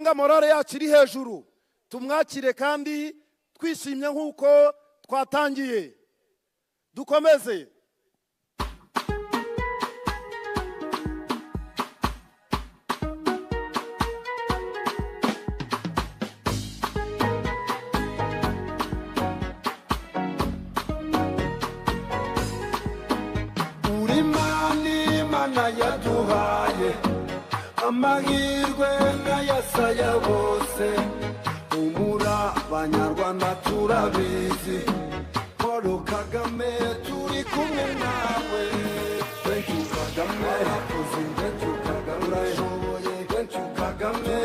Morale yacu iri hejuru, tumwakire kandi twishimye nk'uko twatangiye. Dukomeze. Uri Imana yaduhaye amahirwe nk'ayasaya bose, umura Abanyarwanda turabizi, Paul Kagame turi kumwe nawe. Thank you Kagame, warakoze. Thank you Kagame, urashoboye. Thank you Kagame,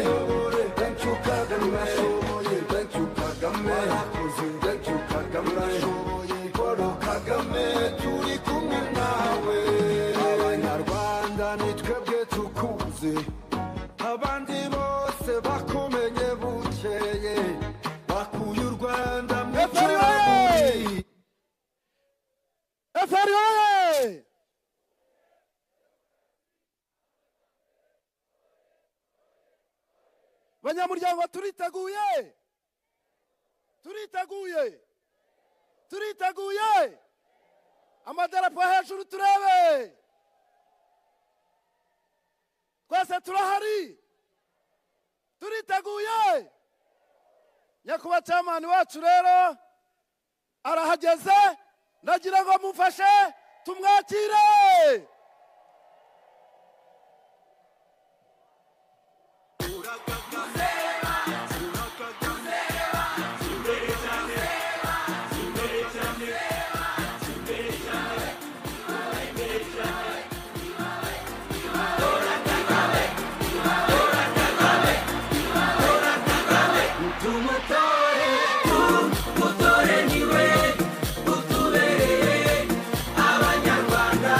thank you Kagame, urashoboye. Thank you Kagame, warakoze. Thank you Kagame, urashoboye. Paul Kagame turi kumwe nawe. Abanyarwanda ni twebwe tukuzi, abandi bose bakumenye bukeye, bakuye u Rwanda mu icuraburindi. FPR oye! Banyamuryango, turiteguye, turiteguye, turiteguye. Amadarapo hejuru turebe. Twese turahari, turiteguye. Nyakubahwa chairman wacu rero arahageze, ndagira ngo mumfashe tumwakire. Mutore niwe utubereye Abanyarwanda.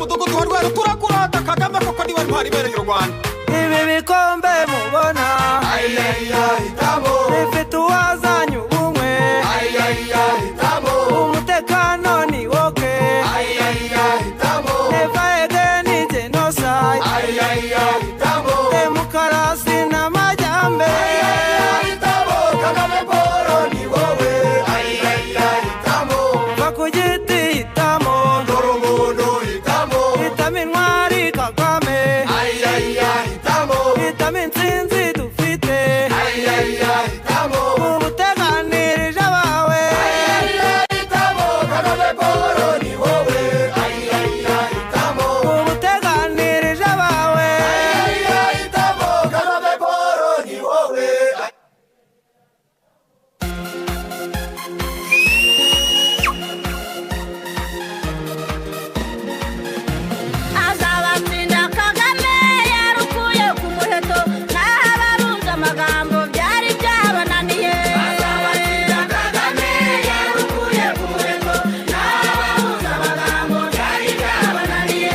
Mudugudu wa Rweru, turakurata Kagame koko niwe ntwari ibereye u Rwanda. Ibi bikombe mubona bifite uwazanye ubumwe, umutekano ni woke, never again genocide, demokarasi n'amajyambere. Kagame Paul ni wowe, Va ku giti hitamo, dore umuntu hitamo, hitamo intwari Kagame, hitamo, hitamo intsinzi dufite, hitamo, ubuteganirije abawe. Hitamo Kagame Paul ni wowe, hitamo, ubuteganirije abawe. Hitamo Kagame Paul ni wowe. Azabatsinda Kagame yarukuye ku muheto, naho abarunze amagambo byari byabananiye. Azabatsinda Kagame yarukuye ku muheto, naho abarunze amagambo byari byabananiye.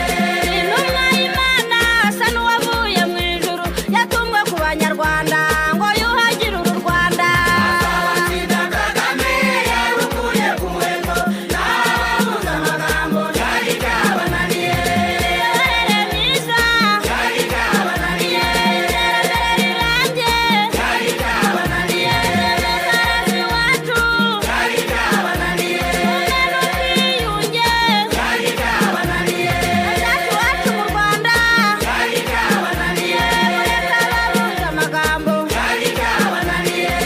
Intumwa y'Imana asa n'uwavuye mu ijuru, yatumwe ku banyarwanda ngo yuhagire uru Rwanda. Azabatsinda Kagame yarukuye ku muheto, naho abarunze amagambo byari byabananiye. Imiyoborere myiza byari byabananiye, iterambere rirambye byari byabananiye, demokarasi iwacu byari byabananiye, ubumwe n'ubwiyunge byari byabananiye, iwacu iwacu mu Rwanda byari byabananiye, mureke abarunze amagambo byari byabananiye.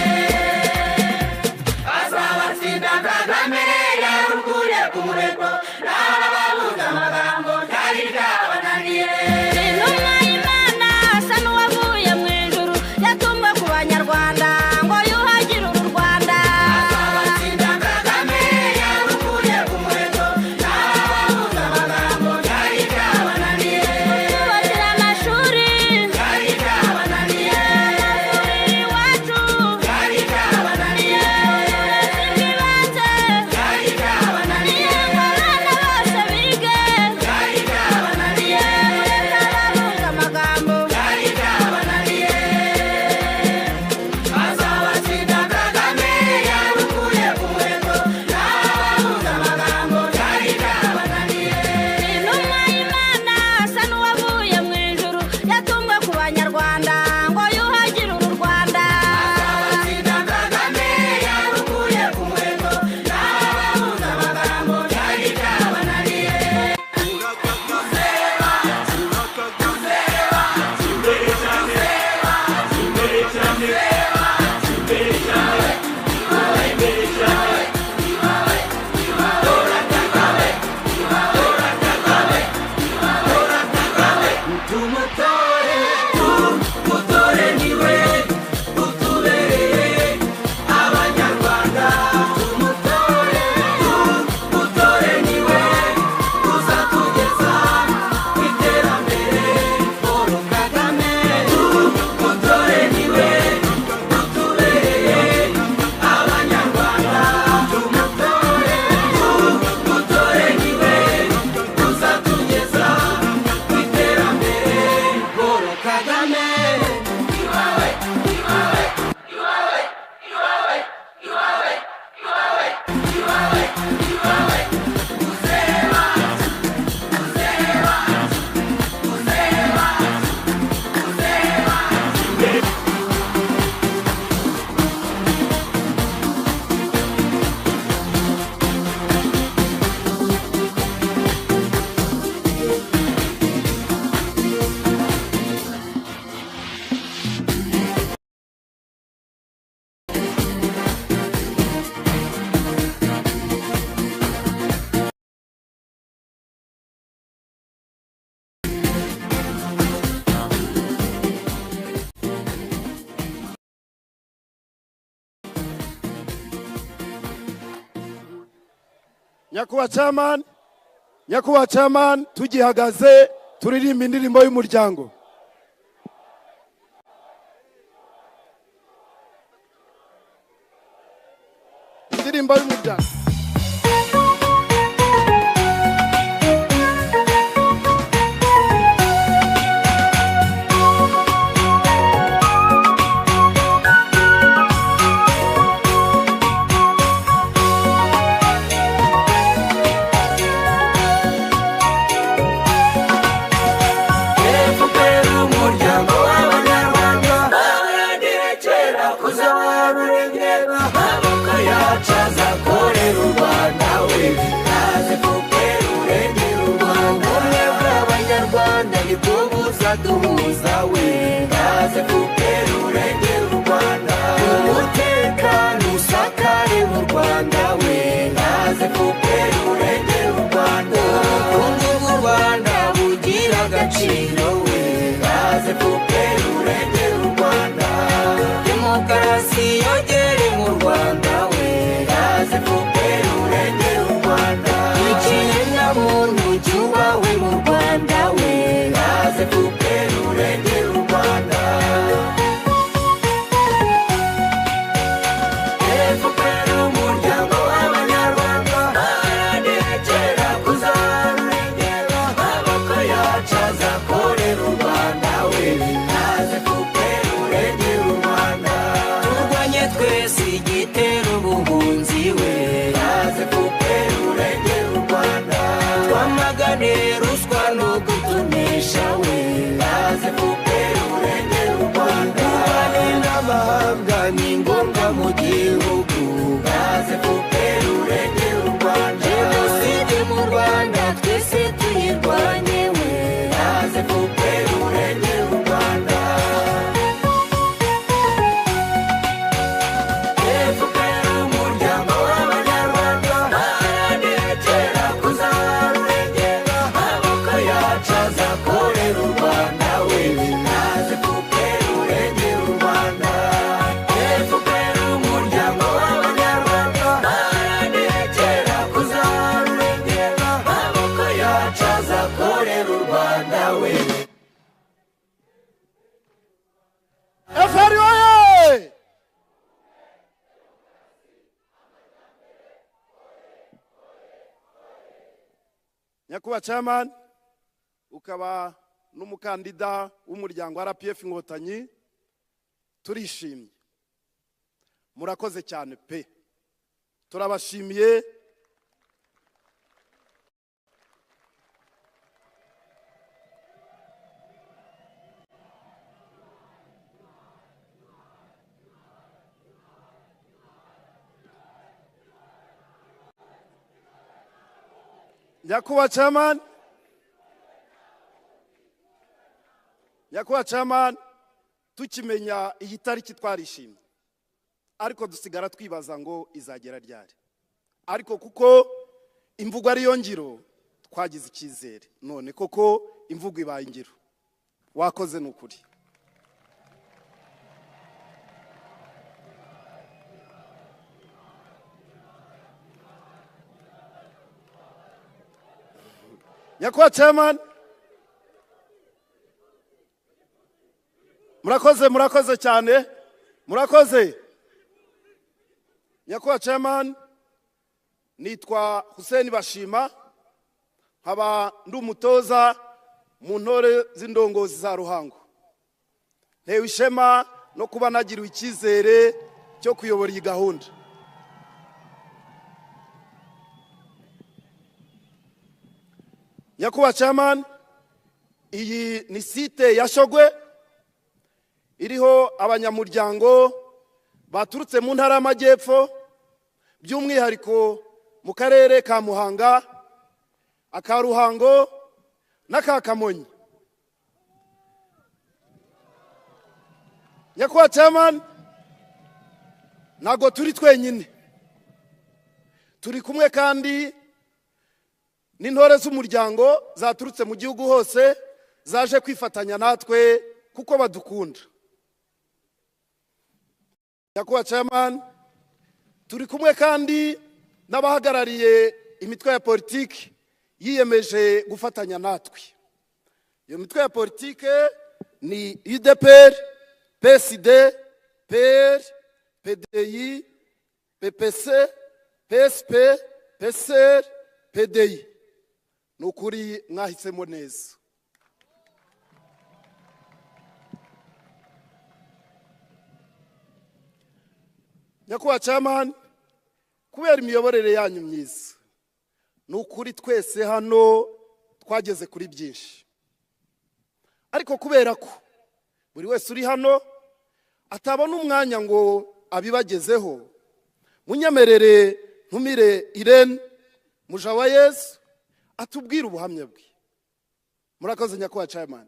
Azabatsinda Kagame yarukuye ku muheto, naho abarunze amagambo byari byabananiye. Intumwa y'Imana asa n'uwavuye mu ijuru, yatumwe ku banyarwanda ngo yuhagire uru Rwanda. Azabatsinda Kagame yarukuye ku muheto, naho abarunze amagambo byari byabananiye. Kutwubakira amashuri byari byabananiye, amavuriro iwacu byari byabananiye, uburezi bw'ibanze byari byabananiye, ngo abana bose bige byari byabananiye, mureke abarunze amagambo byari byabananiye. Azabatsinda Kagame yarukuye ku muheto, naho abarunze amagambo byari byabananiye. Intumwa y'Imana asa n'uwavuye mu ijuru, yatumwe ku banyarwanda ngo yuhagire uru Rwanda. Azabatsinda Kagame yarukuye ku muheto, naho abarunze amagambo byari byabananiye. Nyakubahwa chairman, nyakubahwa chairman, tugihagaze turirimba indirimbo y'umuryango. Indirimbo y'umuryango. Rwanda nibwo buzaduhuza we. Kaze FPR urengera u Rwanda, umutekano usakare mu Rwanda we. Kaze FPR urengera u Rwanda, ubukungu bw'u Rwanda bugira agaciro we. Kaze FPR urengera u Rwanda, demokarasi yogere mu Rwanda we. Kaze FPR urengera u Rwanda, ikiremwamuntu cyubahwe mu Rwanda we. Kaze FPR urengera u Rwanda. FPR umuryango w'Abanyarwanda, baharanira kera kuzarurengera, amaboko yacu azakorera u Rwanda we. Kaze FPR urengera u Rwanda, turwanye twese igitera ubuhunzi we. Kaze FPR urengera u Rwanda, twamagane ruswa no gutonesha we. Kaze FPR urengera u Rwanda, ububanyi n'amahanga ni ngombwa mu gihugu. Kaze FPR urengera u Rwanda, jenoside mu Rwanda twese tuyirwanye we. Kaze FPR urengera u Rwanda. FPR umuryango w'Abanyarwanda, baharanira kera kuzarurengera, amaboko yacu azakorera u Rwanda we. Kaze FPR urengera u Rwanda. FPR umuryango w'Abanyarwanda, baharanira kera kuzarurengera, amaboko yacu azakorera u Rwanda we. FPR oye! Nyakubahwa Chairman, ukaba n'umukandida w'umuryango RPF Inkotanyi, turishimye, murakoze cyane pe, turabashimiye. Nyakubahwa Chairman, Nyakubahwa Chairman, tukimenya iyi tariki twarishimye, ariko dusigara twibaza ngo izagera ryari. Ariko kuko imvugo ariyo ngiro, twagize icyizere. None koko imvugo ibaye ingiro, wakoze ni ukuri. Nyakubahwa Chairman, murakoze, murakoze cyane, murakoze. Nyakubahwa Chairman, nitwa Hussein Bashima, nkaba ndi umutoza mu ntore z'indongozi za Ruhango. Ntewe ishema no kuba nagiriwe icyizere cyo kuyobora iyi gahunda. Nyakubahwa Chairman, iyi ni site ya Shogwe iriho abanyamuryango baturutse mu ntara y'Amajyepfo, by'umwihariko mu karere ka Muhanga, aka Ruhango n'aka Kamonyi. Nyakubahwa Chairman, ntabwo turi twenyine, turi kumwe kandi n'intore z'umuryango zaturutse mu gihugu hose, zaje kwifatanya natwe kuko badukunda. Nyakubahwa Chairman, turi kumwe kandi n'abahagarariye imitwe ya politiki yiyemeje gufatanya natwe. Iyo mitwe ya politiki ni UDPR, PSD, PR, PDI, PPC, PSP, PCR, PDI. Ni ukuri mwahisemo neza. Nyakubahwa Chairman, kubera imiyoborere yanyu myiza, ni ukuri twese hano twageze kuri byinshi. Ariko kubera ko buri wese uri hano atabona umwanya ngo abibagezeho, munyemerere ntumire Irene Mujawayezu atubwire ubuhamya bwe. Murakoze nyakubahwa chairman.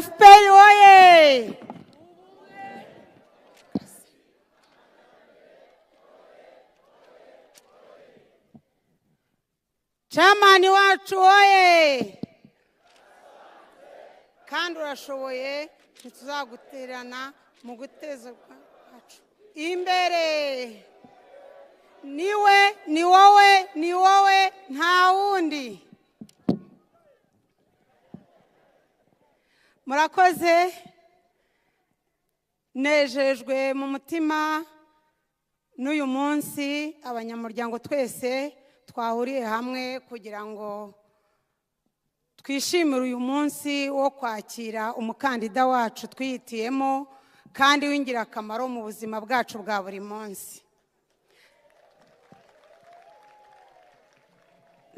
FPR oye! Chairman wacu oye! Kandi urashoboye, ntituzagutererana mu guteza kwacu imbere. Niwe, ni wowe, ni wowe, nta wundi. Murakoze, nejejwe mu mutima n'uyu munsi abanyamuryango twese twahuriye hamwe kugira ngo twishimire uyu munsi wo kwakira umukandida wacu twihitiyemo kandi w'ingirakamaro mu buzima bwacu bwa buri munsi.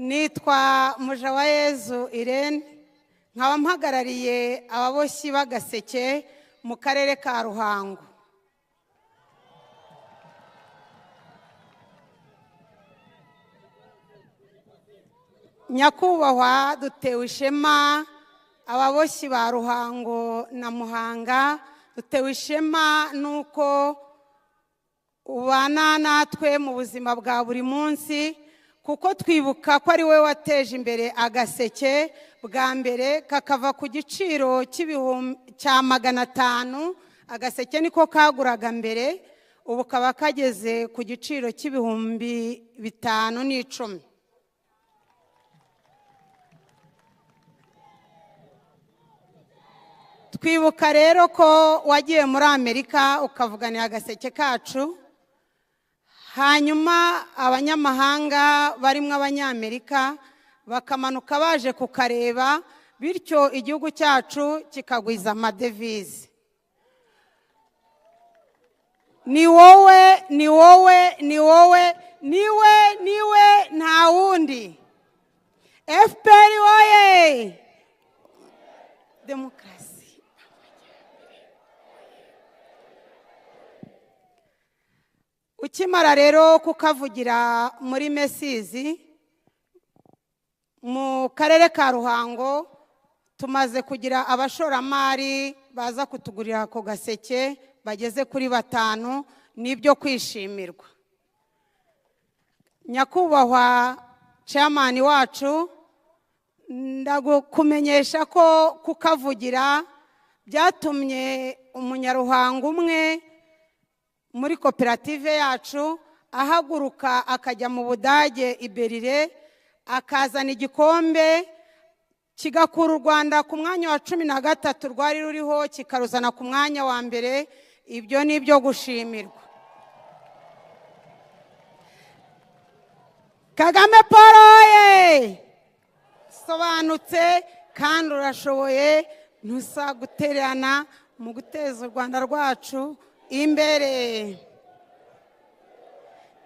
Nitwa Mujawayezu Irene, nkaba mpagarariye ababoshyi b'agaseke mu karere ka Ruhango. Nyakubahwa, dutewe ishema ababoshyi ba Ruhango na Muhanga, dutewe ishema nuko ubana natwe mu buzima bwa buri munsi, kuko twibuka ko ari we wateje imbere agaseke bwa mbere kakava ku giciro cya 500. Agaseke niko kaguraga mbere, ubu kaba kageze ku giciro cy'5010. Twibuka rero ko wagiye muri Amerika ukavuganira agaseke kacu, hanyuma abanyamahanga barimo abanyamerika bakamanuka baje kukareba, bityo igihugu cyacu kikagwiza amadevize. Ni wowe, ni wowe, ni wowe, niwe, niwe, nta wundi. FPR oye! Demokarasi. Ukimara rero kukavugira muri Mesizi mu karere ka Ruhango, tumaze kugira abashoramari baza kutugurira ako gaseke bageze kuri 5, nibyo kwishimirwa. Nyakubahwa chairman wacu, ndagukumenyesha ko kukavugira byatumye umunyaruhango umwe muri koperative yacu ahaguruka akajya mu Budage i Berlin, akazana igikombe kigakura u Rwanda ku mwanya wa 13 rwari ruriho kikaruzana ku mwanya wa mbere. Ibyo ni ibyo gushimirwa. Kagame Paul oye! Sobanutse kandi urashoboye, ntusagutererana mu guteza u Rwanda rwacu imbere.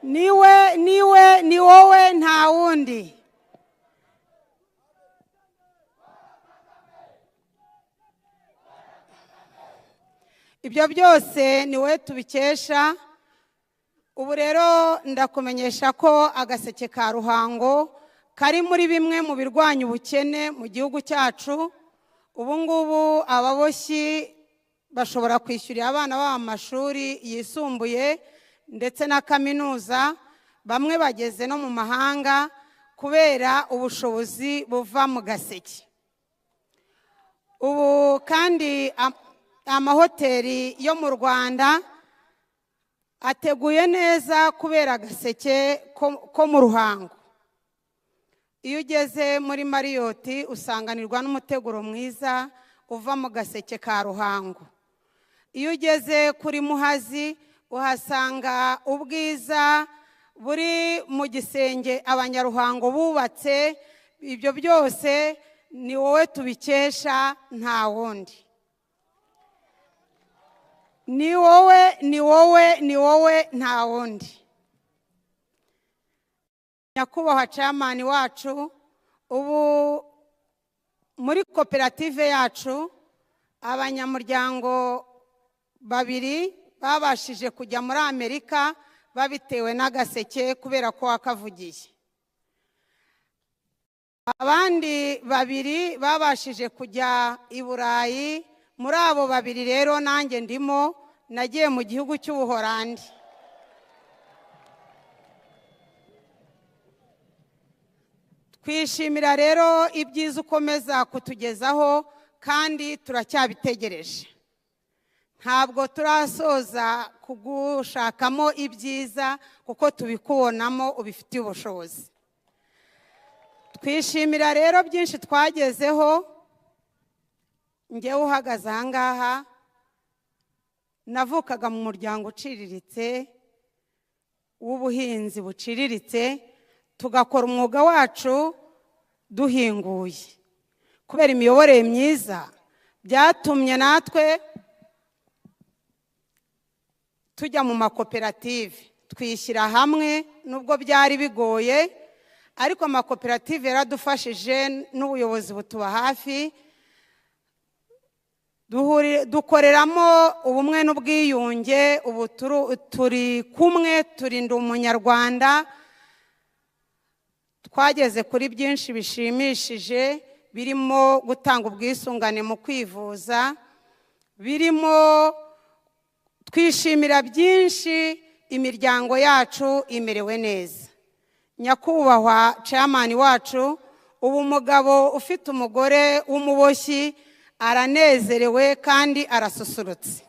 Niwe, niwe, ni wowe, nta wundi. Ibyo byose ni wowe tubikesha. Ubu rero ndakumenyesha ko agaseke ka Ruhango kari muri bimwe mu birwanya ubukene mu gihugu cyacu. Ubu ngubu ababoshyi bashobora kwishyurira abana babo amashuri yisumbuye ndetse na kaminuza, bamwe bageze no mu mahanga kubera ubushobozi buva mu gaseke. Ubu kandi amahoteli yo mu Rwanda ateguye neza kubera agaseke ko mu Ruhango. Iyo ugeze muri Marriott usanganirwa n'umuteguro mwiza uva mu gaseke ka Ruhango. Iyo ugeze kuri Muhazi uhasanga ubwiza buri mu gisenge abanyaruhango bubatse. Ibyo byose ni wowe tubikesha, nta wundi. Ni wowe, ni wowe, ni wowe, nta wundi. Nyakubahwa chairman wacu, ubu muri koperative yacu Abanyamuryango babiri babashije kujya muri Amerika babitewe n'agaseke kubera ko wakavugiye. Abandi babiri babashije kujya i Burayi, muri abo babiri rero nanjye ndimo, nagiye mu gihugu cy'Ubuholandi. Twishimira rero ibyiza ukomeza kutugezaho kandi turacyabitegereje. Ntabwo turasoza kugushakamo ibyiza kuko tubikubonamo ubifitiye ubushobozi. Twishimira rero byinshi twagezeho. Njyewe uhagaze aha ngaha navukaga mu muryango uciriritse w'ubuhinzi buciriritse, tugakora umwuga wacu duhinguye. Kubera imiyoborere myiza byatumye natwe tujya mu makoperative, twishyira hamwe nubwo byari bigoye, ariko amakoperative yaradufashije n'ubuyobozi butuba hafi. Dukoreramo ubumwe n'ubwiyunge, ubu turi kumwe, turinda umunyarwanda. Twageze kuri byinshi bishimishije, birimo gutanga ubwisungane mu kwivuza, birimo twishimira byinshi, imiryango yacu imerewe neza. Nyakubahwa chairman wacu, ubu umugabo ufite umugore w'umuboshyi aranezerewe kandi arasusurutse.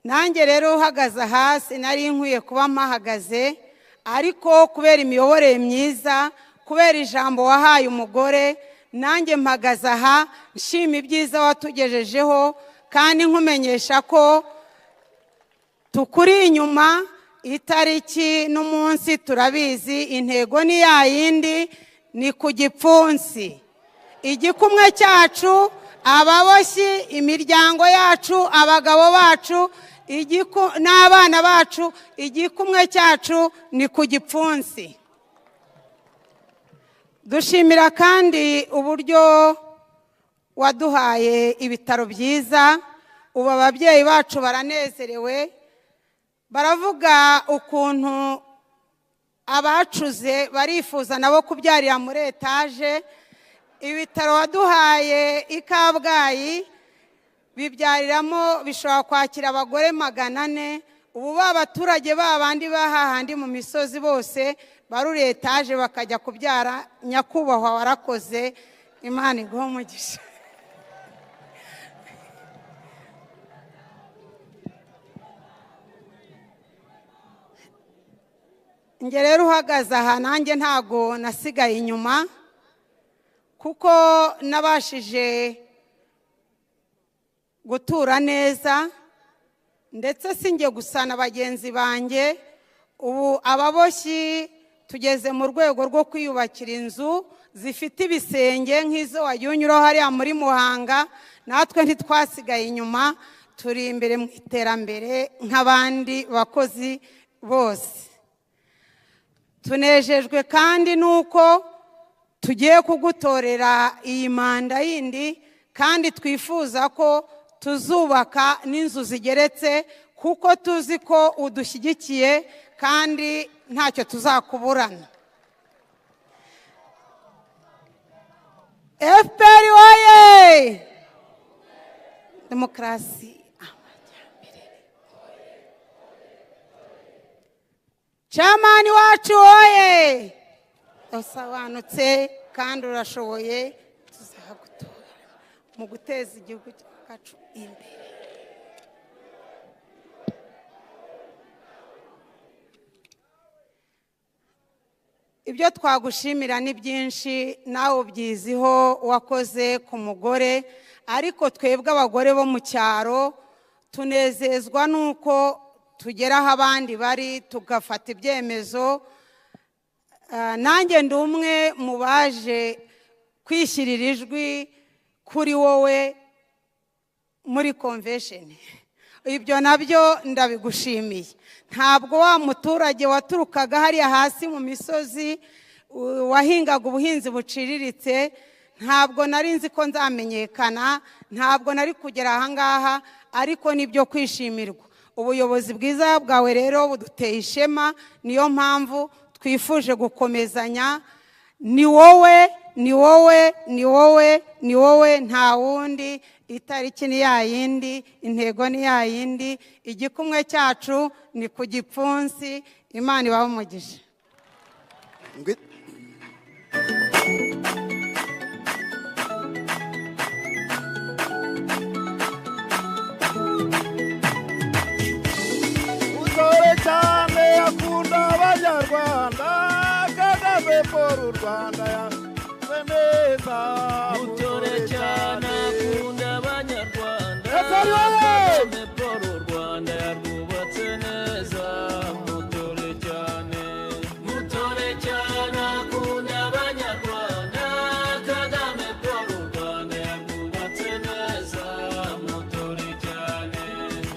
Nanjye rero uhagaze hasi nari nkwiye kuba mpahagaze, ariko kubera imiyoborere myiza, kubera ijambo wahaye umugore, nanjye mpagaze aha nshima ibyiza watugejejeho, kandi nkumenyesha ko tukuri inyuma. Itariki n'umunsi turabizi, intego ni ya yindi, ni ku gipfunsi. Igikumwe cyacu, ababoshyi, imiryango yacu, abagabo bacu, n'abana bacu, igikumwe cyacu ni ku gipfunsi. Dushimira kandi uburyo waduhaye ibitaro byiza. Ubu ababyeyi bacu baranezerewe, baravuga ukuntu abacuze barifuza nabo kubyarira muri etaje. Ibitaro waduhaye i Kabgayi bibyariramo, bishobora kwakira abagore 400. Ubu ba baturage babandi bahahandi mu misozi bose baruri etaje bakajya kubyara. Nyakubahwa warakoze, Imana iguhe umugisha. Njye rero uhagaze aha nanjye ntago nasigaye inyuma, kuko nabashije gutura neza, ndetse sinjye gusa na bagenzi banjye. Ubu ababoshyi tugeze mu rwego rwo kwiyubakira inzu zifite ibisenge nk'izo wagiye unyuraho hariya muri Muhanga. Natwe ntitwasigaye inyuma, turi imbere mu iterambere nk'abandi bakozi bose. Tunejejwe kandi nuko tugiye kugutorera iyi manda yindi, kandi twifuza ko tuzubaka n'inzu zigeretse, kuko tuzi ko udushyigikiye kandi ntacyo tuzakuburana. FPR oye! Demokarasi, amajyambere. Chairman wacu oye! Usobanutse kandi urashoboye, tuzagutora mu guteza igihugu cyacu imbere. Ibyo twagushimira ni byinshi, nawe ubyiziho wakoze ku mugore, ariko twebwe abagore bo mu cyaro tunezezwa nuko tugera aho abandi bari tugafata ibyemezo. Nanjye ndi umwe mu baje kwishyirira ijwi kuri wowe muri convention. Ibyo nabyo ndabigushimiye. Ntabwo wa muturage waturukaga hariya hasi mu misozi wahingaga ubuhinzi buciriritse, ntabwo nari nzi ko nzamenyekana, ntabwo nari kugera ahangaha, ariko nibyo kwishimirwa. Ubuyobozi bwiza bwawe rero buduteye ishema, niyo mpamvu twifuje gukomezanya. Ni wowe, ni wowe, ni wowe, ni wowe, nta wundi. Itariki ni ya yindi, intego ni ya yindi, igikumwe cyacu ni ku gipfunsi. Imana ibahe umugisha. Utore cyane akunda Abanyarwanda, Kagame Paul u Rwanda yakoze neza. Mutore cyane akunda Abanyarwanda, Kagame Paul u Rwanda yarwubatse neza. Mutore cyane, mutore cyane akunda Abanyarwanda, Kagame Paul u Rwanda yarwubatse neza. Mutore cyane,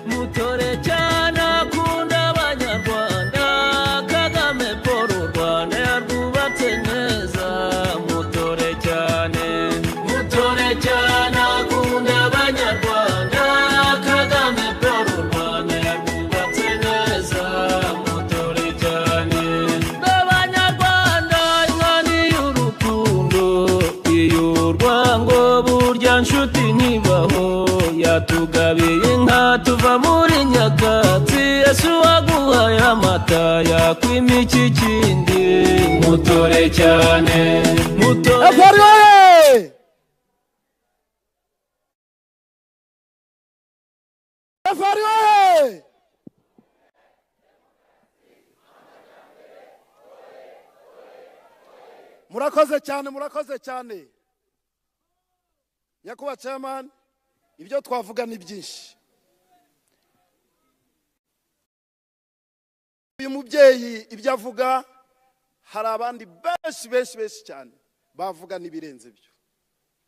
mutore cyane akunda Abanyarwanda, Kagame Paul u Rwanda yarwubatse neza. Mutore cyane, mutore cyane akunda Abanyarwanda, Kagame Paul u Rwanda yarwubatse neza. Mutore cyane, Abanyarwanda inka ni iy'urukundo, iy'urwango burya nshuti ntibaho. Yatugabiye inka tuva muri nyakatsi, Yesu waguhaye amata yakwima iki kindi. Mutore cyane, mutore. FPR oye! FPR oye! Murakoze cyane, murakoze cyane nyakubahwa chairman. Ibyo twavuga ni byinshi. Uyu mubyeyi ibyo avuga, hari abandi benshi benshi benshi cyane bavuga n'ibirenze ibyo,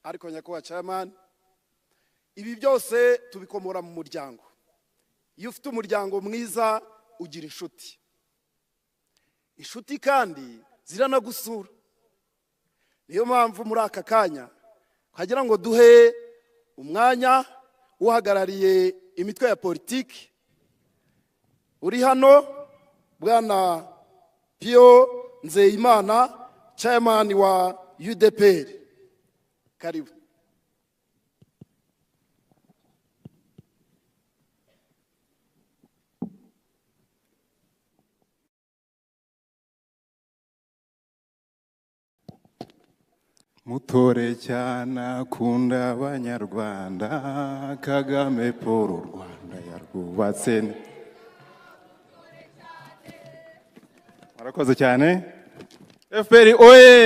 ariko nyakubahwa chairman, ibi byose tubikomora mu muryango. Iyo ufite umuryango mwiza ugira inshuti, inshuti kandi ziranagusura. Niyo mpamvu muri aka kanya twagira ngo duhe umwanya uhagarariye imitwe ya politiki uri hano, Bwana Pio Nzeyimana, chairman wa UDPR. Karibu. Mutore cyane akunda Abanyarwanda, Kagame Paul u Rwanda yarwubatse. Murakoze cyane. FPR oye!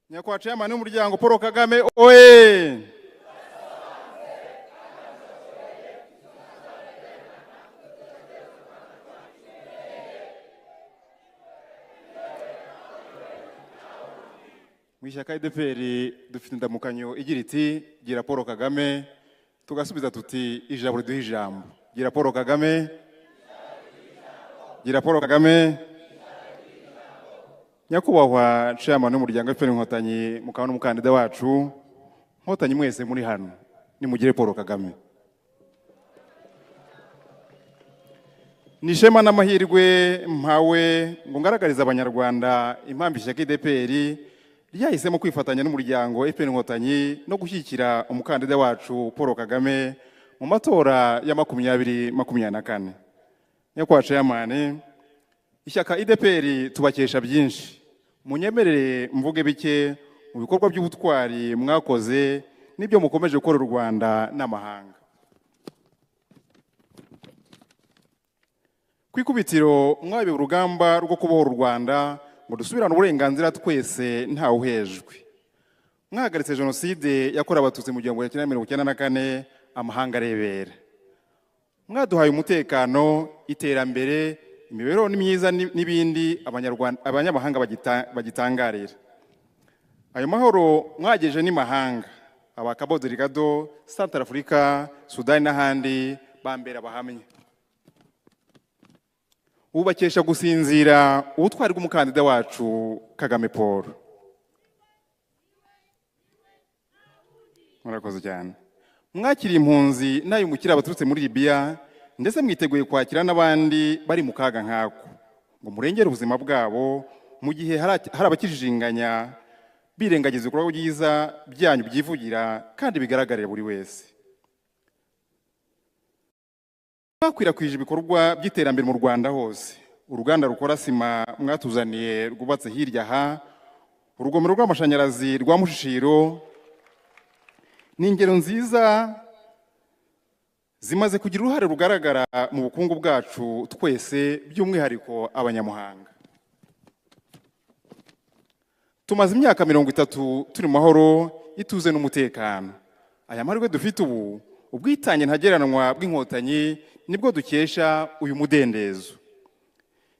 Nyakubahwa chairman w'umuryango Paul Kagame oye! Mu ishyaka IDPR dufite indamukanyo igira iti gira Paul Kagame, tugasubiza tuti ijambo riduha ijambo. Gira Paul Kagame, gira Paul Kagame. Nyakubahwa chairman w'umuryango FPR Inkotanyi, mukaba n'umukandida wacu Nkotanyi, mwese muri hano nimugire Paul Kagame. Ni ishema n'amahirwe mpawe ngo ngaragarize Abanyarwanda impamvu ishyaka IDPR ryahisemo kwifatanya n'umuryango FPR Inkotanyi no gushyigikira umukandida wacu Paul Kagame mu matora ya 2024. Nyakubahwa chairman, ishyaka IDPR tubakesha byinshi. Munyemerere mvuge bike mu bikorwa by'ubutwari mwakoze n'ibyo mukomeje gukora u Rwanda n'amahanga. Ku ikubitiro mwabiye urugamba rwo kubohora u Rwanda ngo dusubirane uburenganzira twese ntawe uhejwe. Mwahagaritse jenoside yakorewe Abatutsi mu 1994 amahanga arebera. Mwaduhaye umutekano, iterambere, imibereho myiza n'ibindi abanyamahanga bagitangarira. Ayo mahoro mwageje n'imahanga, aba Cabo Delgado, Centrafrica, Sudani n'ahandi bambera abahamya. Ubakesha gusinzira ubutwari bw'umukandida wacu Kagame Paul. Murakoze cyane. Mwakiriye impunzi n'abimukira baturutse muri Libya, ndetse mwiteguye kwakira n'abandi bari mu kaga nk'ako ngo murengere ubuzima bwabo mu gihe hari abakijijinganya birengagiza ibikorwa byiza byanyu byivugira kandi bigaragarira buri wese. Bakwirakwije ibikorwa by'iterambere mu Rwanda hose. Uruganda rukora sima mwatuzaniye rwubatse hirya aha, urugomero rw'amashanyarazi rwa Mushishiro, ni ingero nziza zimaze kugira uruhare rugaragara mu bukungu bwacu twese, by'umwihariko abanyamuhanga. Tumaze imyaka 30 turi mu mahoro, ituze n'umutekano. Aya mahirwe dufite ubu, ubwitange ntagereranwa bw'inkotanyi nibwo dukesha uyu mudendezo.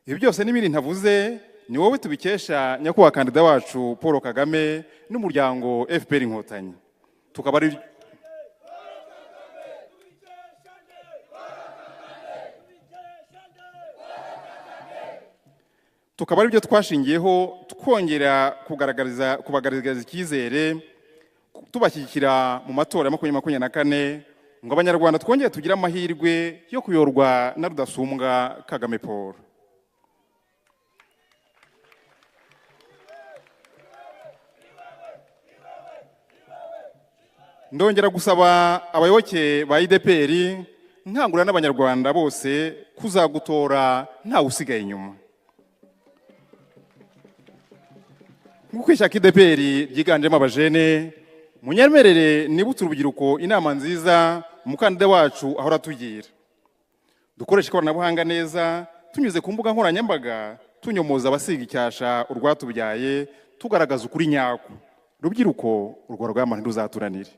Ibi byose n'ibindi ntavuze ni wowe tubikesha nyakubahwa kandida wacu Paul Kagame n'umuryango FPR Inkotanyi. Tukaba ari byo twashingiyeho twongera kubagaragariza icyizere, tubashyigikira mu matora ya 2024 ngo abanyarwanda twongere tugire amahirwe yo kuyorwa na Rudasumbwa Kagame Paul. Ndongera gusaba abayoboke ba IDPR nkangurira n'abanyarwanda bose kuzagutora ntawe usigaye inyuma. Nk'uko ishyaka IDPR ryiganjemo abajene, munyemerere nibutse urubyiruko inama nziza umukandida wacu ahora atugira. Dukoreshe ikoranabuhanga neza, tunyuze ku mbuga nkoranyambaga, tunyomoza abasiga icyasha urwatubyaye, tugaragaza ukuri nyako. Rubyiruko, urwo rugamba ntiruzaturanire.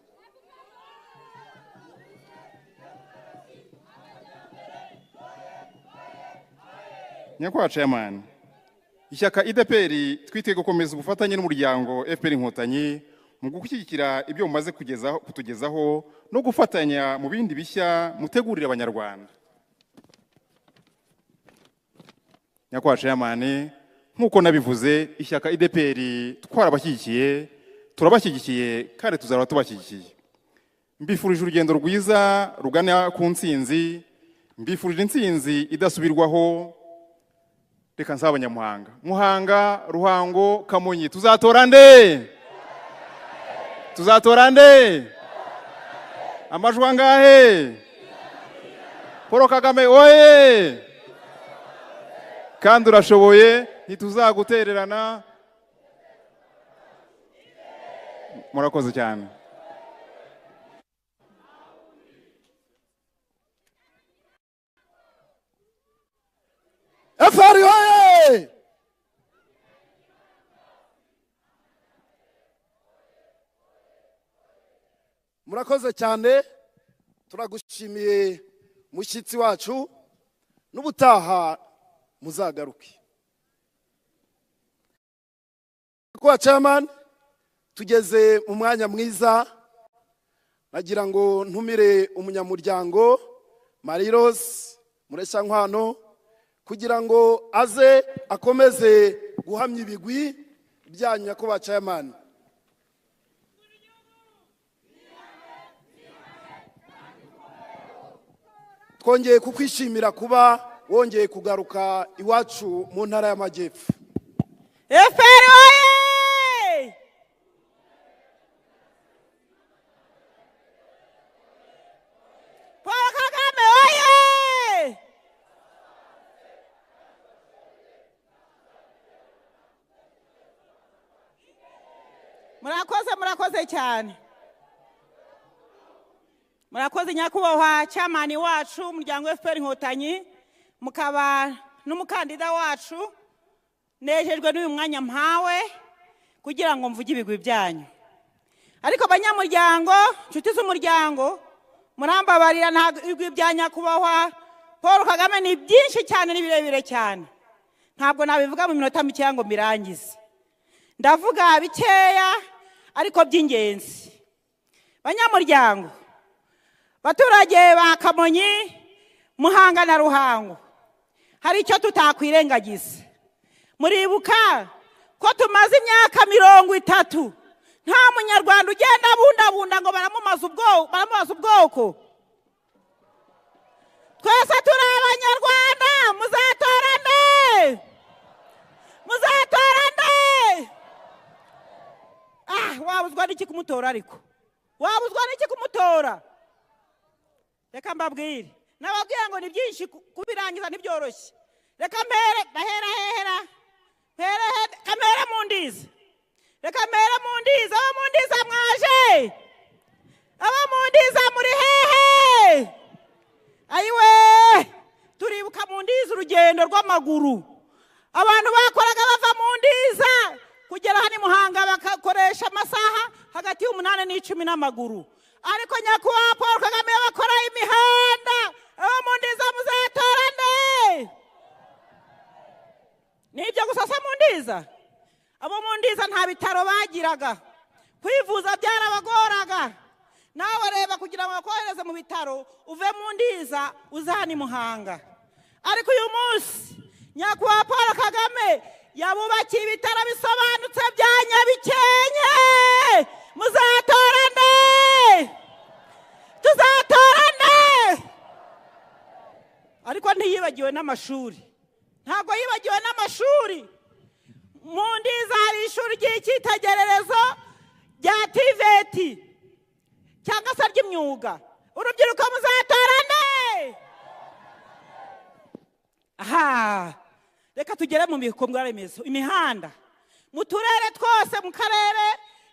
Nyakubahwa Chairman, ishyaka IDPR twiteye gukomeza ubufatanye n'umuryango FPR Inkotanyi mu gushyigikira ibyo mumaze kutugezaho no gufatanya mu bindi bishya mutegurira abanyarwanda. Nyakubahwa Chairman, nk'uko nabivuze, ishyaka IDPR twarabashyigikiye, turabashyigikiye kandi tuzahora tubashyigikiye. Mbifurije urugendo rwiza rugana ku ntsinzi, mbifurije intsinzi idasubirwaho. Reka nsaba abanyamuhanga, Muhanga, Ruhango, Kamonyi, tuzatora nde? Tuzatora nde? Amajwi angahe? Paul Kagame oye! Kandi urashoboye, ntituzagutererana. Murakoze cyane. FPR oye! Murakoze cyane, turagushimiye mushyitsi wacu, n'ubutaha muzagaruke. Kwa Chairman, tugeze mu mwanya mwiza, nagira ngo ntumire umunyamuryango Mariros Mureshyankwano kugira ngo aze akomeze guhamya ibigwi byanyu nyakubahwa Chairman. Twongeye kukwishimira kuba wongeye kugaruka iwacu mu ntara y'Amajyepfo. FPR oye! Paul Kagame oye! Murakoze, murakoze cyane. Murakoze nyakubahwa Chairman wacu umuryango FPR Inkotanyi, mukaba n'umukandida wacu. Nejejwe n'uyu mwanya mpawe kugira ngo mvuge ibigwi byanyu. Ariko banyamuryango, nshuti z'umuryango, murambabarira ntabwo ibigwi bya nyakubahwa Paul Kagame ni byinshi cyane, ni birebire cyane. Ntabwo nabivuga mu minota mike ngo mbirangize. Ndavuga bikeya ariko by'ingenzi. Banyamuryango, baturage ba Kamonyi, Muhanga na Ruhango, hari icyo tutakwirengagiza. Muribuka ko tumaze imyaka 30 nta munyarwanda ugenda abundabunda ngo baramubaza ubwoko. Twese turi abanyarwanda, muzatorane, muzatorane. Wabuzwa n'iki kumutora? Ariko wabuzwa n'iki kumutora? Reka mbabwire, nababwira ngo ni byinshi kubirangiza ntibyoroshye. Reka mpere bahera hehera mpere kamera mu ndiza, reka mpere mu ndiza. Abo mu ndiza mwaje, abo mu ndiza muri hehe? Ayiwe, turibuka mu ndiza urugendo rw'amaguru abantu bakoraga bava mu ndiza kugera hano Muhanga, bakakoresha amasaha hagati y'8 n'10 n'amaguru. Ariko nyakubahwa Paul Kagame bakora imihanda. Abo mu ndiza muzatorane. Nibyo gusa se mu ndiza? Abo mu ndiza nta bitaro bagiraga, kwivuza byarabagoraga. Nawe reba kugira ngo bakohereze mu bitaro uve mu ndiza uzane Muhanga. Ariko uyu munsi nyakubahwa Paul Kagame yabubakiye ibitaro bisobanutse bya Nyabikenke. Muzatorane, tuzatorane. Ariko ntiyibagiwe n'amashuri, ntabwo yibagiwe n'amashuri. Mu ndiza hari ishuri ry'icyitegererezo rya TVET cyangwa se ry'imyuga. Urubyiruko muzatorane. Aha, reka tugere mu bikorwa remezo, imihanda mu turere twose. Mu karere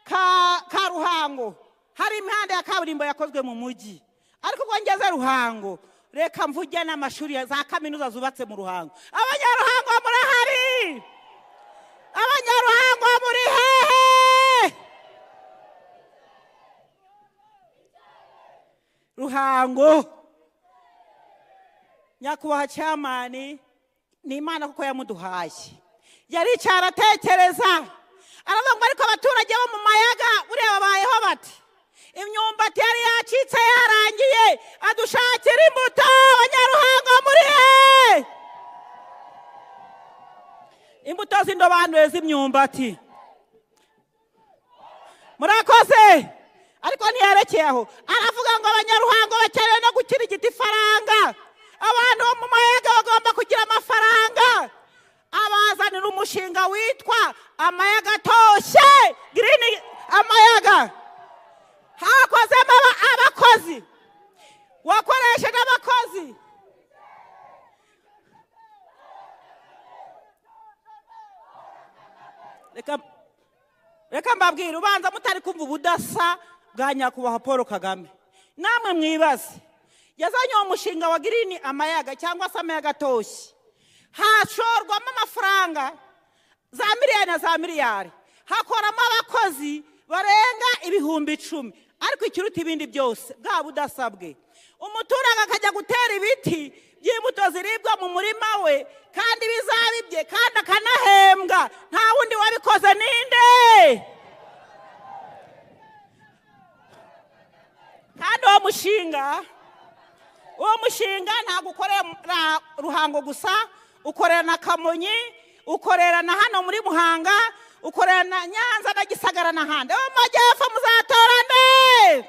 ka Ruhango hari imihanda ya kaburimbo yakozwe mu mujyi, ariko ubwo ngeze Ruhango reka mvuge n'amashuri za kaminuza zubatse mu Ruhango. Abanyaruhango murahari? Abanyaruhango muri hehe? Ruhango, nyakubahwa chairman, ni Imana kuko yamuduhaye. Yaricara aratekereza, aravuga ngo ariko abaturage bo mu Mayaga buriya babayeho bati imyumbati yari yacitse yarangiye, adushakira imbuto. Abanyaruhango muri he? Imbuto z'indobanure z'imyumbati. Murakoze. Ariko ntiyarekeye aho, aravuga ngo abanyaruhango bakeneye no gukirigita ifaranga, abantu bo mu Mayaga bagomba kugira amafaranga. Abazanira umushinga witwa Amayaga Atoshye, Green Amayaga. Hakozemo abakozi, wakoresheje abakozi. Reka mbabwire, ubanza mutari kumva ubudasa bwa nyakubahwa Paul Kagame. Namwe mwibaze, yazanye uwo mushinga wa Green Amayaga cyangwa se Amayaga Atoshye, hashorwamo amafaranga za miliyari na za miliyari, hakoramo abakozi barenga 10,000. Ariko ikiruta ibindi byose bwa budasabwe, umuturage akajya gutera ibiti by'imbuto ziribwa mu murima we kandi bizabibye kandi akanahembwa. Nta wundi wabikoze, ninde? Kandi uwo mushinga ntabwo ukorera Ruhango gusa, ukorera na Kamonyi, ukorera na hano muri Muhanga, ukorera na Nyanza na Gisagara n'ahandi. Abo mu majyepfo muzatorane.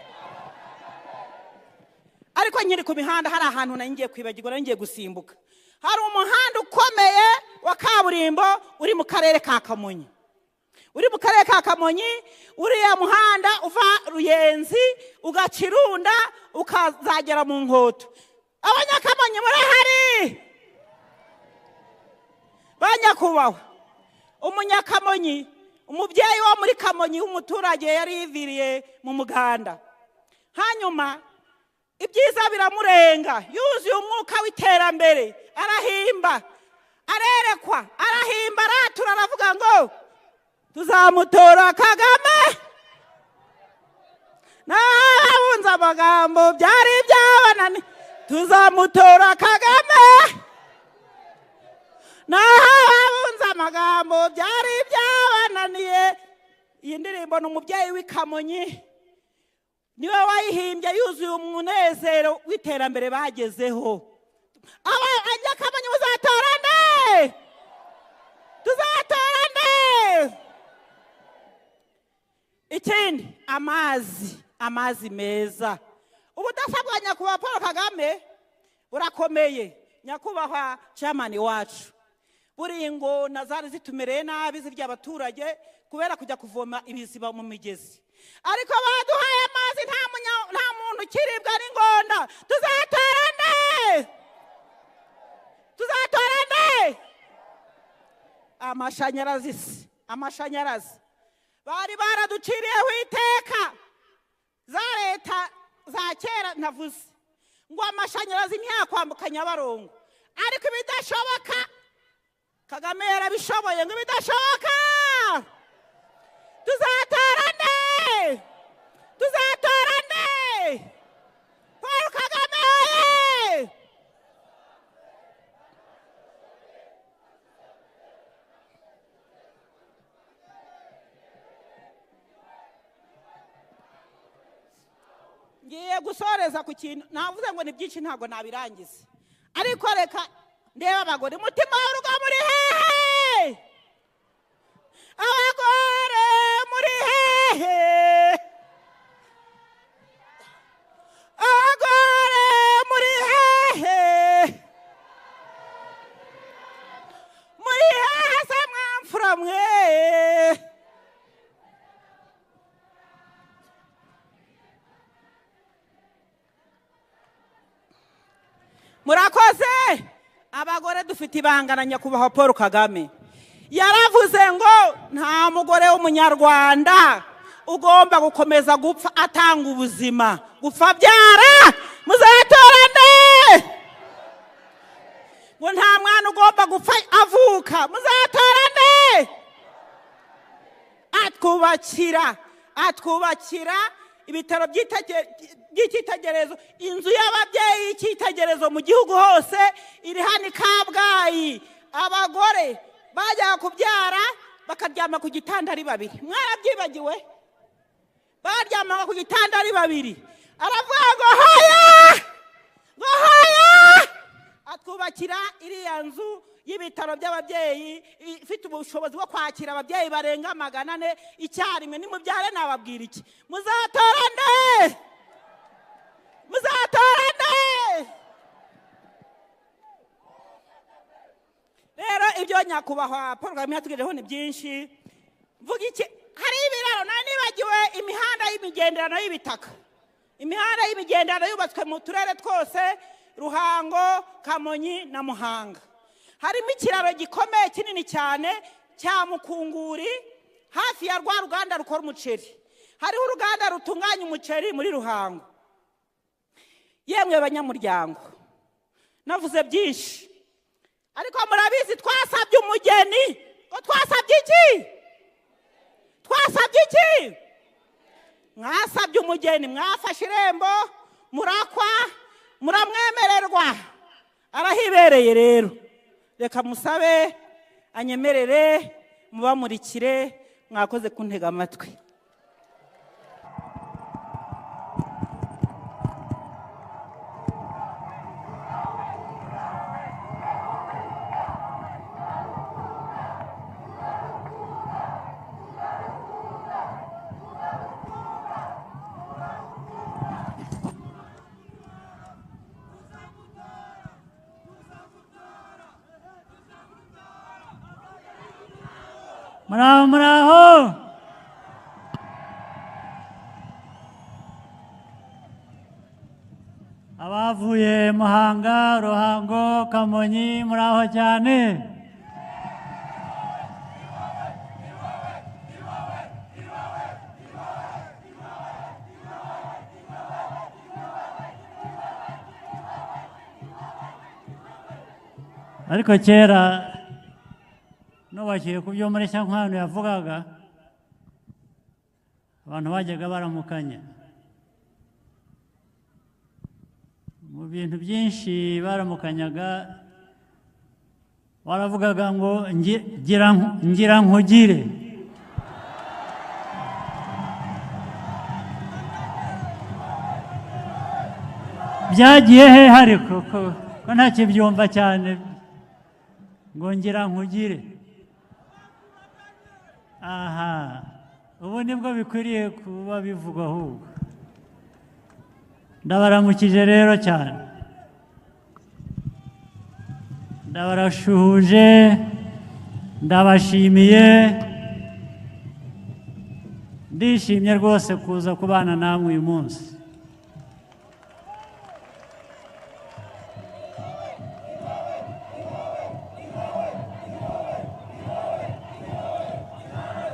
Ariko nkiri ku mihanda hari ahantu nari ngiye kwibagirwa, nari ngiye gusimbuka. Hari umuhanda ukomeye wa kaburimbo uri mu karere ka Kamonyi, uri mu karere ka Kamonyi. Uriya muhanda uva Ruyenzi ugacirunda ukazagera mu Nkoto. Abanyakamonyi murahari? Banyakubahwa, umunyakamonyi, umubyeyi wo muri Kamonyi w'umuturage yari yiviriye mu muganda, hanyuma ibyiza biramurenga, yuzuye umwuka w'iterambere, arahimba, arerekwa, arahimba, aratura, aravuga ngo tuzamutora Kagame. Nabunze amagambo byari byabanani, tuzamutora Kagame. Naho abunze amagambo byari byabananiye. Iyi ndirimbo ni umubyeyi w'Ikamonyi niwe wayihimbye, yuzuye umunezero w'iterambere bagezeho. Abanyakamonyi muzatora nde? Tuzatora nde? Ikindi, amazi meza. Ubudasa bwa Nyakubahwa Paul Kagame burakomeye. Nyakubahwa chairman wacu, buriya ingona zari zitumereye nabi zirya abaturage kubera kujya kuvoma ibiziba mu migezi, ariko baduhaye amazi, nta muntu ukiribwa n'ingona. Tuzatora nde? Tuzatora nde? Amashanyarazi bari baraduciriyeho iteka za leta za kera, ntavuze ngo amashanyarazi ntiyakwambuka Nyabarongo, ariko ibidashoboka Kagame yarabishoboye. Ngo ibidashoboka tuzatora nde? Tuzatora nde? Paul Kagame oye! Ngiye gusoreza ku kintu navuze ngo ni byinshi, ntabwo nabirangiza, ariko reka ndeba abagore. Umutima w'urugo muri hehe? Abagore muri hehe? Abagore muri hehe? Muri hehe se mwamfura mwe? Murakoze. Abagore dufite ibanga na Nyakubahwa Paul Kagame. Yaravuze ngo nta mugore w'umunyarwanda ugomba gukomeza gupfa atanga ubuzima, gupfa abyara. Muzatora nde? Ngo nta mwana ugomba gupfa avuka. Muzatora nde? Atwubakira ibitaro by'icyitegererezo, inzu y'ababyeyi y'icyitegererezo mu gihugu hose iri hano i Kabgayi. Abagore bajyaga kubyara bakaryama ku gitanda ari babiri. Mwarabyibagiwe? Baryamaga ku gitanda ari babiri. Aravuga ngo haya, ngo haya. Atwubakira iriya nzu y'ibitaro by'ababyeyi ifite ubushobozi bwo kwakira ababyeyi barenga 400 icyarimwe. Nimubyare nababwira iki? Muzatora nde? Muzatora nde? Rero ibyo Nyakubahwa Paul Kagame yatugejeho ni byinshi. Mvuga iki? Hari ibiraro, nari nibagiwe imihanda y'imigenderano y'ibitaka. Imihanda y'imigenderano yubatswe mu turere twose, Ruhango, Kamonyi na Muhanga. Harimo ikiraro gikomeye kinini cyane cya Mukunguri, hafi ya rwa ruganda rukora umuceri. Hariho uruganda rutunganya umuceri muri Ruhango. Yemwe banyamuryango, navuze byinshi, ariko murabizi twasabye umugeni. Ngo twasabye iki? Twasabye iki? Mwasabye umugeni, mwafashe irembo, murakwa, muramwemererwa. Arahibereye rero. Reka musabe anyemerere mubamurikire. Mwakoze kuntega amatwi. Muraho, muraho. Abavuye Muhanga, Ruhango, Kamonyi, muraho cyane. Ariko kera nubakiye ku byo muri Nkwano yavugaga, abantu bajyaga baramukanya mu bintu byinshi. Baramukanyaga Waravugaga ngo ngira nkugire. Byagiye he ariko ko ntakibyumva cyane ngo ngira nkugire. Aha, ubu nibwo bikwiriye kuba bivugwa ahubwo. Ndabaramukije rero cyane, ndabarashuhuje, ndabashimiye, ndishimye rwose kuza kubana namwe uyu munsi.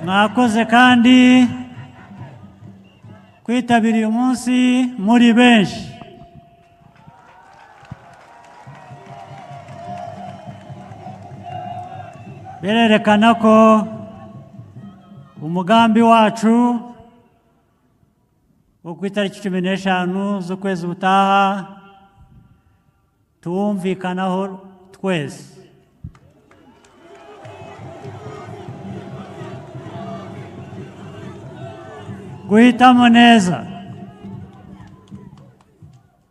Mwakoze kandi kwitabira uyu munsi muri benshi. Birerekana ko umugambi wacu wo ku itariki 15 z'ukwezi gutaha tuwumvikanaho twese. Guhitamo neza,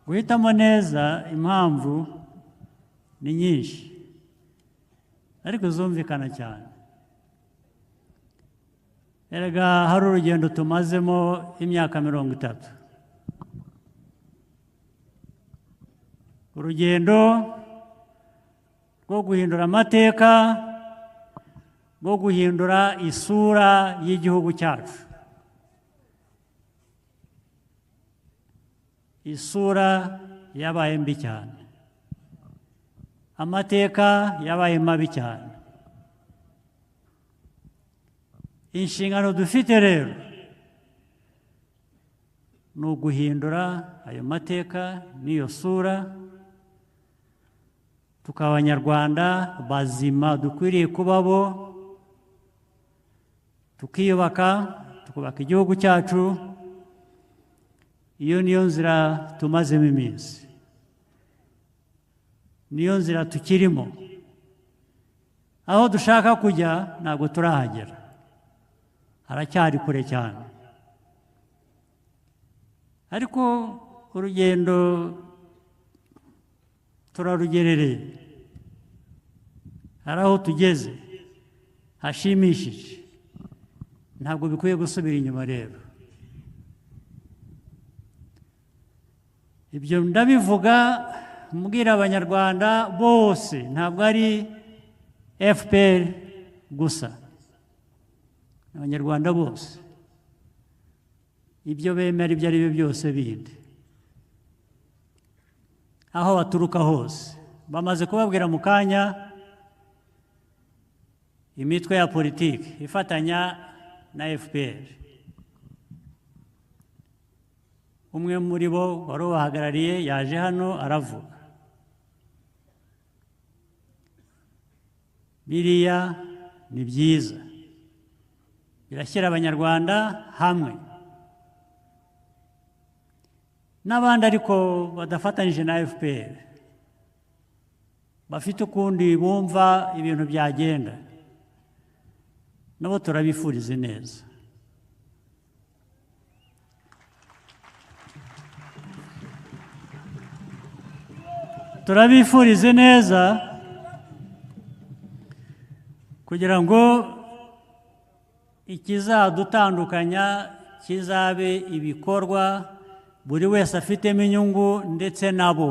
guhitamo neza, impamvu ni nyinshi ariko zumvikana cyane. Erega hari urugendo tumazemo imyaka 30, urugendo rwo guhindura amateka, rwo guhindura isura y'igihugu cyacu. Isura yabaye mbi cyane, amateka yabaye mabi cyane. Inshingano dufite rero ni uguhindura ayo mateka n'iyo sura, tukaba Abanyarwanda bazima dukwiriye kuba bo, tukiyubaka, tukubaka igihugu cyacu. Iyo niyo nzira tumazemo iminsi, niyo nzira tukirimo. Aho dushaka kujya ntabwo turahagera, haracyari kure cyane, ariko urugendo turarugerereye, hari aho tugeze hashimishije, ntabwo bikwiye gusubira inyuma rero. Ibyo ndabivuga mbwira Abanyarwanda bose, ntabwo ari FPR gusa, Abanyarwanda bose, ibyo bemera ibyo ari byo byose bindi, aho baturuka hose. Bamaze kubabwira mu kanya imitwe ya politiki ifatanya na FPR. Umwe muri bo wari ubahagarariye yaje hano aravuga. Biriya ni byiza, birashyira Abanyarwanda hamwe n'abandi ariko badafatanije na FPR, bafite ukundi bumva ibintu byagenda, nabo turabifuriza neza. Turabifurize neza kugira ngo ikizadutandukanya kizabe ibikorwa buri wese afitemo inyungu ndetse nabo.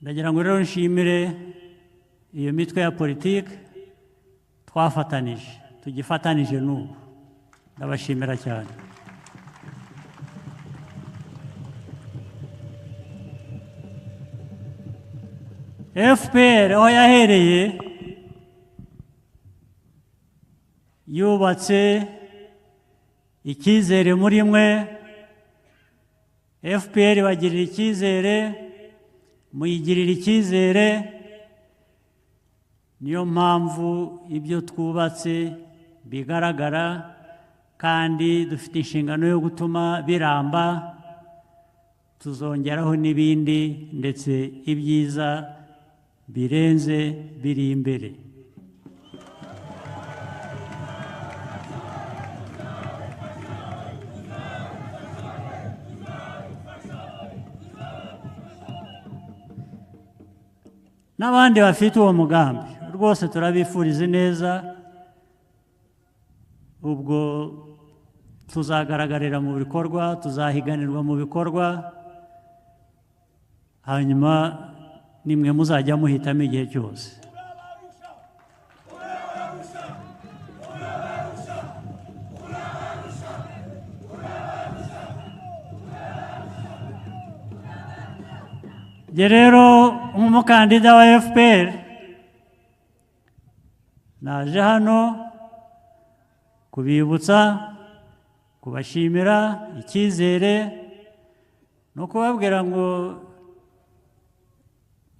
Ndagira ngo rero nshimire iyo mitwe ya politiki twafatanije, tugifatanije n'ubu, ndabashimira cyane. FPR aho yahereye yubatse icyizere muri mwe, FPR bagirira icyizere, muyigirira icyizere, niyo mpamvu ibyo twubatse bigaragara kandi dufite inshingano yo gutuma biramba tuzongeraho n'ibindi, ndetse ibyiza birenze biri imbere. N'abandi bafite uwo mugambi rwose turabifuriza neza, ubwo tuzagaragarira mu bikorwa, tuzahiganirwa mu bikorwa, hanyuma nimwe muzajya muhitamo igihe cyose. Njye rero nk'umukandida wa FPR naje hano kubibutsa, kubashimira icyizere no kubabwira ngo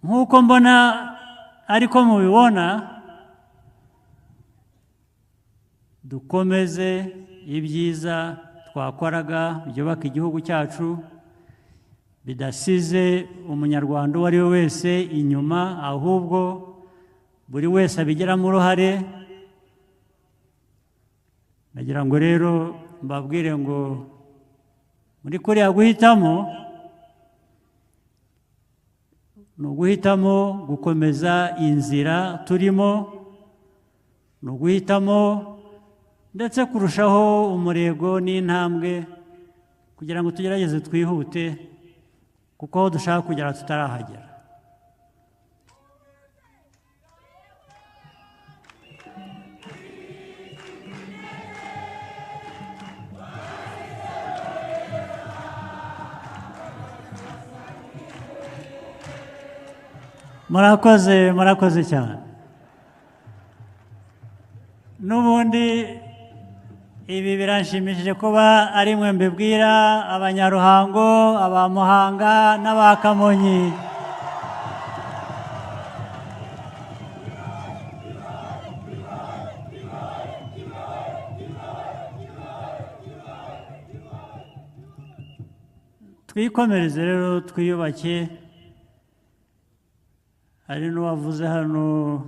nk'uko mbona ariko mubibona, dukomeze ibyiza twakoraga byubaka igihugu cyacu, bidasize umunyarwanda uwo ari we wese inyuma, ahubwo buri wese abigiramo uruhare. Nagira ngo rero mbabwire ngo muri kuriya guhitamo ni uguhitamo gukomeza inzira turimo, ni uguhitamo ndetse kurushaho umurego n'intambwe kugira ngo tugerageze twihute, kuko aho dushaka kugera tutarahagera. Murakoze, murakoze cyane. N'ubundi ibi biranshimishije kuba ari mwe mbibwira, abanyaruhango, abamuhanga n'abakamonyi. Twikomereze rero, twiyubake. Hari n'uwavuze hano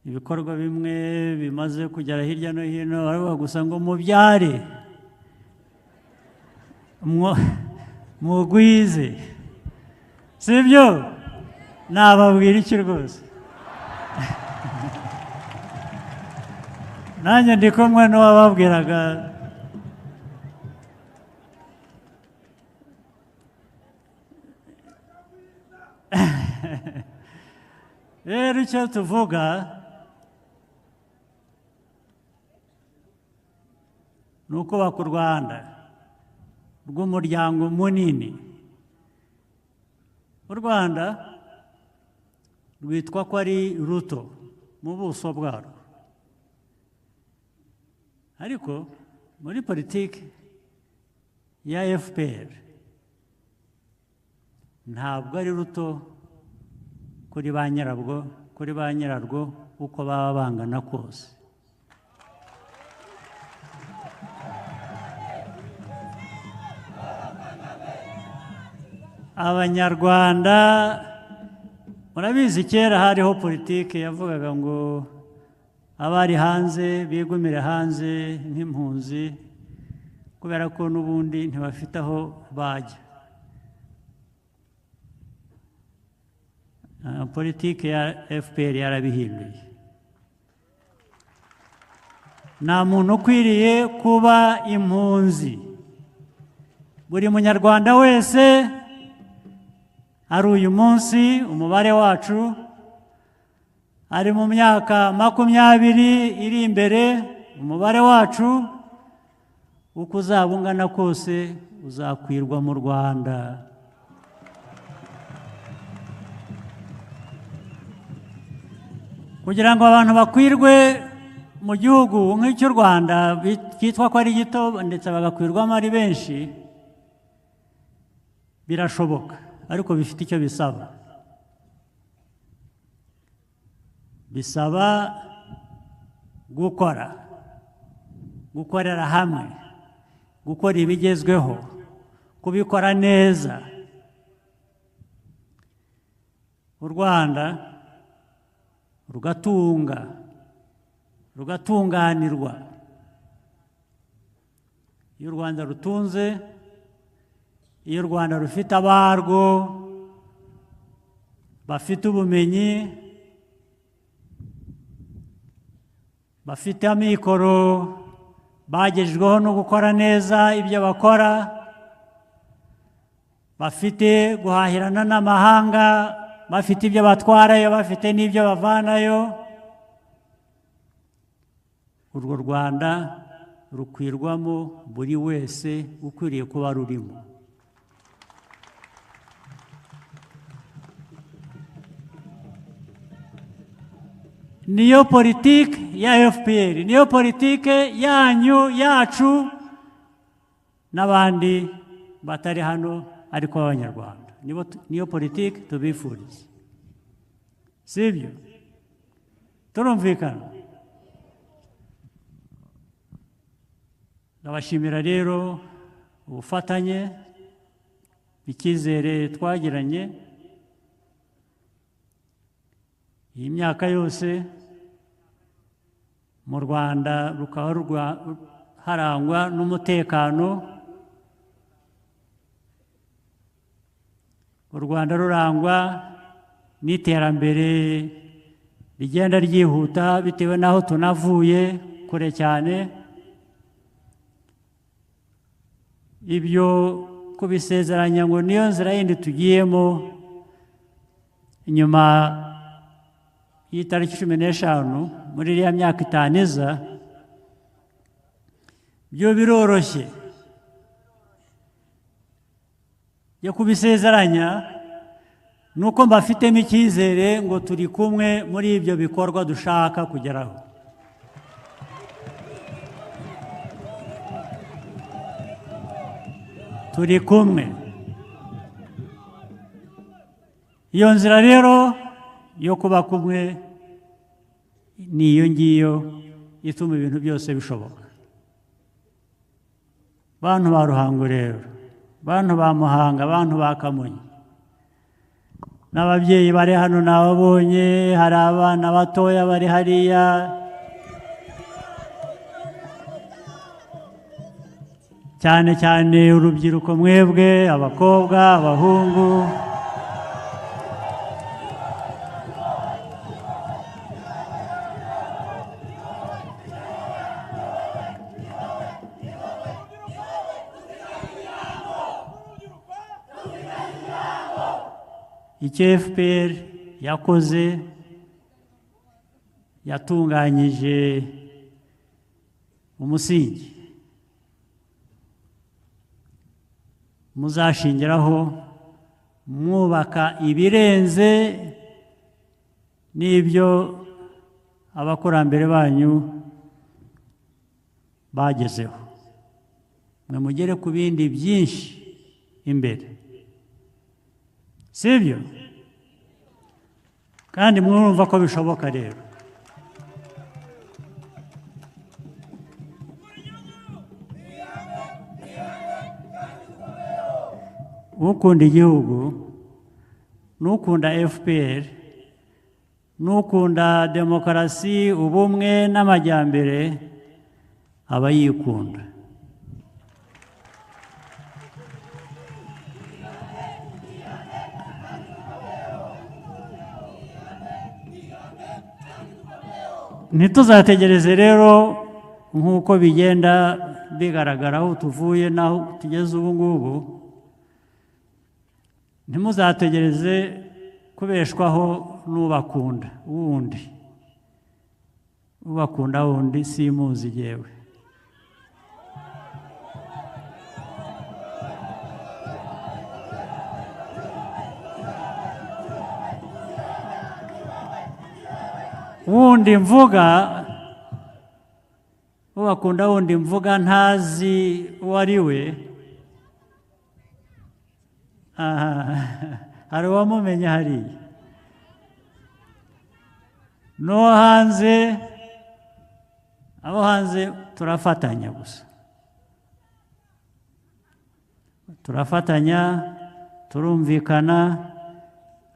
ibikorwa bimwe bimaze kugera hirya no hino, baravuga gusa ngo mubyare, mugwize, sibyo? Nababwira iki rwose? Nanjye ndi kumwe n'uwababwiraga. Rero icyo tuvuga ni ukubaka u Rwanda rw'umuryango munini. U Rwanda rwitwa ko ari ruto mu buso bwarwo, ariko muri politiki ya FPR ntabwo ari ruto kuri ba nyirabwo, kuri ba nyirarwo uko baba bangana kose. Abanyarwanda murabizi, kera hariho politiki yavugaga ngo abari hanze bigumire hanze nk'impunzi, kubera ko n'ubundi ntibafite aho bajya. Politiki ya FPR yarabihinduye. Nta muntu ukwiriye kuba impunzi. Buri munyarwanda wese ari uyu munsi umubare wacu, ari mu myaka 20 iri imbere umubare wacu, uko uzaba ungana kose uzakwirwa mu Rwanda. Kugira ngo abantu bakwirwe mu gihugu nk'icy'u Rwanda cyitwa ko ari gito ndetse bagakwirwamo ari benshi, birashoboka, ariko bifite icyo bisaba. Bisaba gukora, gukorera hamwe, gukora ibigezweho, kubikora neza, u Rwanda rugatunga, rugatunganirwa. Iyo u Rwanda rutunze, iyo u Rwanda rufite abarwo bafite ubumenyi, bafite amikoro, bagejejweho no gukora neza ibyo bakora, bafite guhahirana n'amahanga, bafite ibyo batwarayo, bafite n'ibyo bavanayo, urwo Rwanda rukwirwamo buri wese ukwiriye kuba rurimo. Niyo politiki ya FPR, niyo politiki yanyu, yacu n'abandi batari hano ariko b'Abanyarwanda. Niyo politiki tubifuriza, sibyo? Turumvikana? Ndabashimira rero ubufatanye, icyizere twagiranye iyi myaka yose. Mu Rwanda rukaba harangwa n'umutekano, u Rwanda rurangwa n'iterambere rigenda ryihuta bitewe n'aho tunavuye kure cyane. Ibyo kubisezeranya ngo niyo nzira yindi tugiyemo nyuma y'itariki 15 muri iriya myaka 5 iza, byo biroroshye. Yo kubisezeranya nuko mbafitemo icyizere ngo turi kumwe muri ibyo bikorwa dushaka kugeraho. Turi kumwe. Iyo nzira rero yo kuba kumwe ni iyo ngiyo ituma ibintu byose bishoboka. Bantu ba Ruhango rero, bantu ba Muhanga, bantu ba Kamonyi, n'ababyeyi bari hano nababonye, hari abana batoya bari hariya. Cyane cyane urubyiruko mwebwe, abakobwa, abahungu, icyo FPR yakoze, yatunganyije umusingi muzashingiraho mwubaka ibirenze n'ibyo abakurambere banyu bagezeho, mwe mugere ku bindi byinshi imbere, sibyo? Kandi mwumva ko bishoboka rero. Ukunda igihugu, n'ukunda FPR, n'ukunda demokarasi, ubumwe n'amajyambere, aba yikunda. Ntituzategereze rero nk'uko bigenda bigaragara aho tuvuye n'aho tugeze ubu ngubu. Ntimuzategereze kubeshwaho n'ubakunda wundi, ubakunda wundi simuzi yewe. Wundi mvuga, ubakunda wundi mvuga ntazi uwo ari we. Hari uwamumenya hariya no hanze, abo hanze turafatanya gusa. Turafatanya, turumvikana,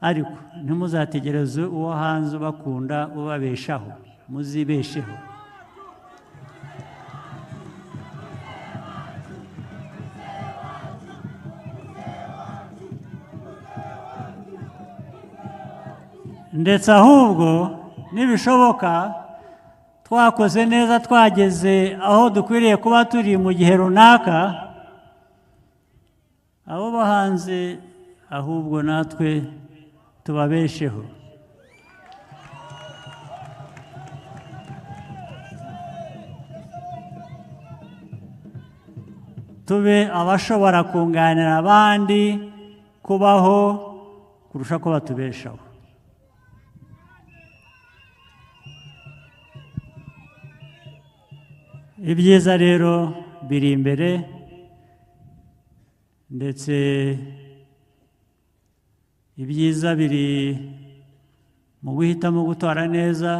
ariko ntimuzategereze uwo hanze ubakunda ubabeshaho, muzibesheho. Ndetse ahubwo nibishoboka twakoze neza, twageze aho dukwiriye kuba turi mu gihe runaka, abo bahanze ahubwo natwe tubabesheho. Tube abashobora kunganira abandi kubaho kurusha ko batubeshaho. Ibyiza rero biri imbere, ndetse ibyiza biri mu guhitamo gutora neza.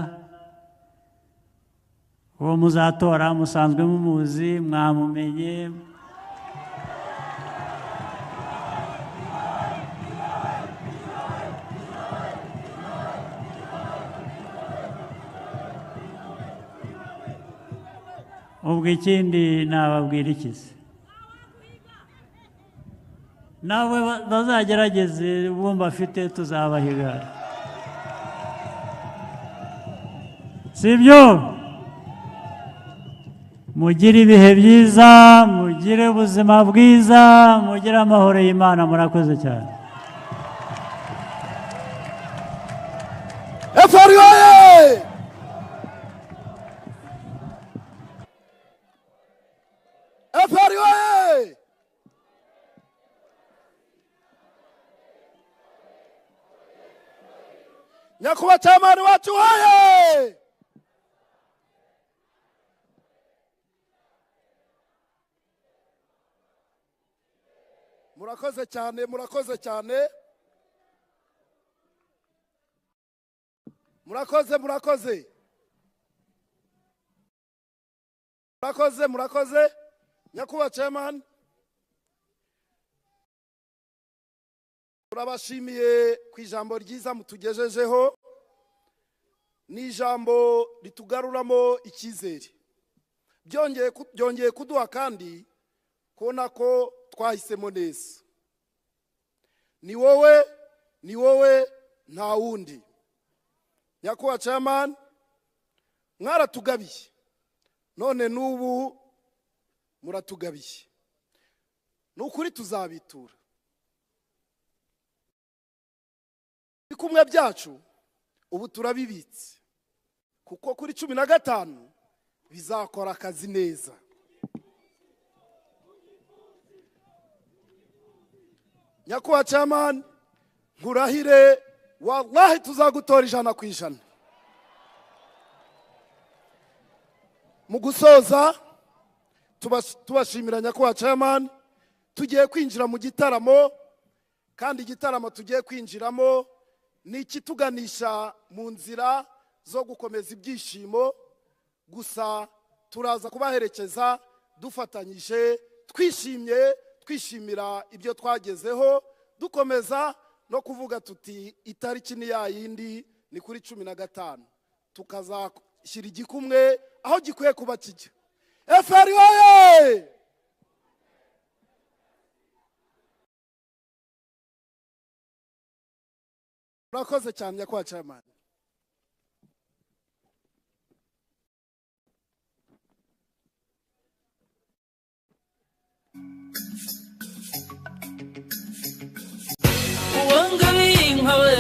Uwo muzatora musanzwe mumuzi, mwamumenye. Ubwo ikindi nababwira ikize, nawe bazagerageze ubwo mbafite tuzabahiga, sibyo? Mugire ibihe byiza, mugire ubuzima bwiza, mugire amahoro y'Imana. Murakoze cyane. FRUA! Nyakubahwa Chairman wacu oye! Murakoze cyane, murakoze cyane. Murakoze, murakoze. Murakoze, murakoze. Nyakubahwa Chairman, turabashimiye ku ijambo ryiza mutugejejeho. Ni ijambo ritugaruramo icyizere, byongeye kuduha kandi kubona ko twahisemo neza. Ni wowe, ni wowe, nta wundi. Nyakubahwa Chairman, mwaratugabiye none n'ubu muratugabiye, ni ukuri tuzabitura. Ibikumwe byacu ubu turabibitse, kuko kuri 15 bizakora akazi neza. Nyakubahwa Chairman, nkurahire wallahi tuzagutora 100%. Mu gusoza tubashimira Nyakubahwa Chairman, tugiye kwinjira mu gitaramo, kandi igitaramo tugiye kwinjiramo ni ikituganisha mu nzira zo gukomeza ibyishimo. Gusa turaza kubaherekeza dufatanyije, twishimye, twishimira ibyo twagezeho, dukomeza no kuvuga tuti itariki ni ya yindi, ni kuri 15, tukazashyira igikumwe aho gikwiye kuba kijya. FRUA! Murakoze cyane Nyakubahwa Chairman. Uwangabiye inka we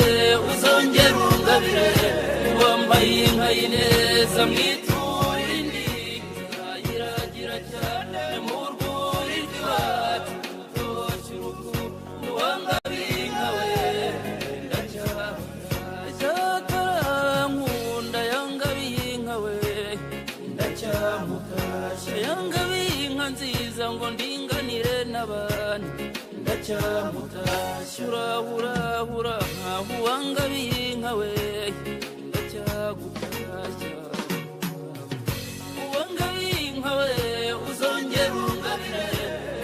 uzongera ungabire, uwambaye inka y'ineza mwiture indi, tuzayiragira cyane mu rwuri rw'iwacu rutoshye urugo. Uwangabiye inka we ndacyakora yangabiye inka we ndacyamutashya, yangabiye inka nziza ngo ndinganire n'abandi ndacyamutashya. Urahurahura uwangabiye inka we ndacyagutashya, uwangabiye inka we uzongera ungabire,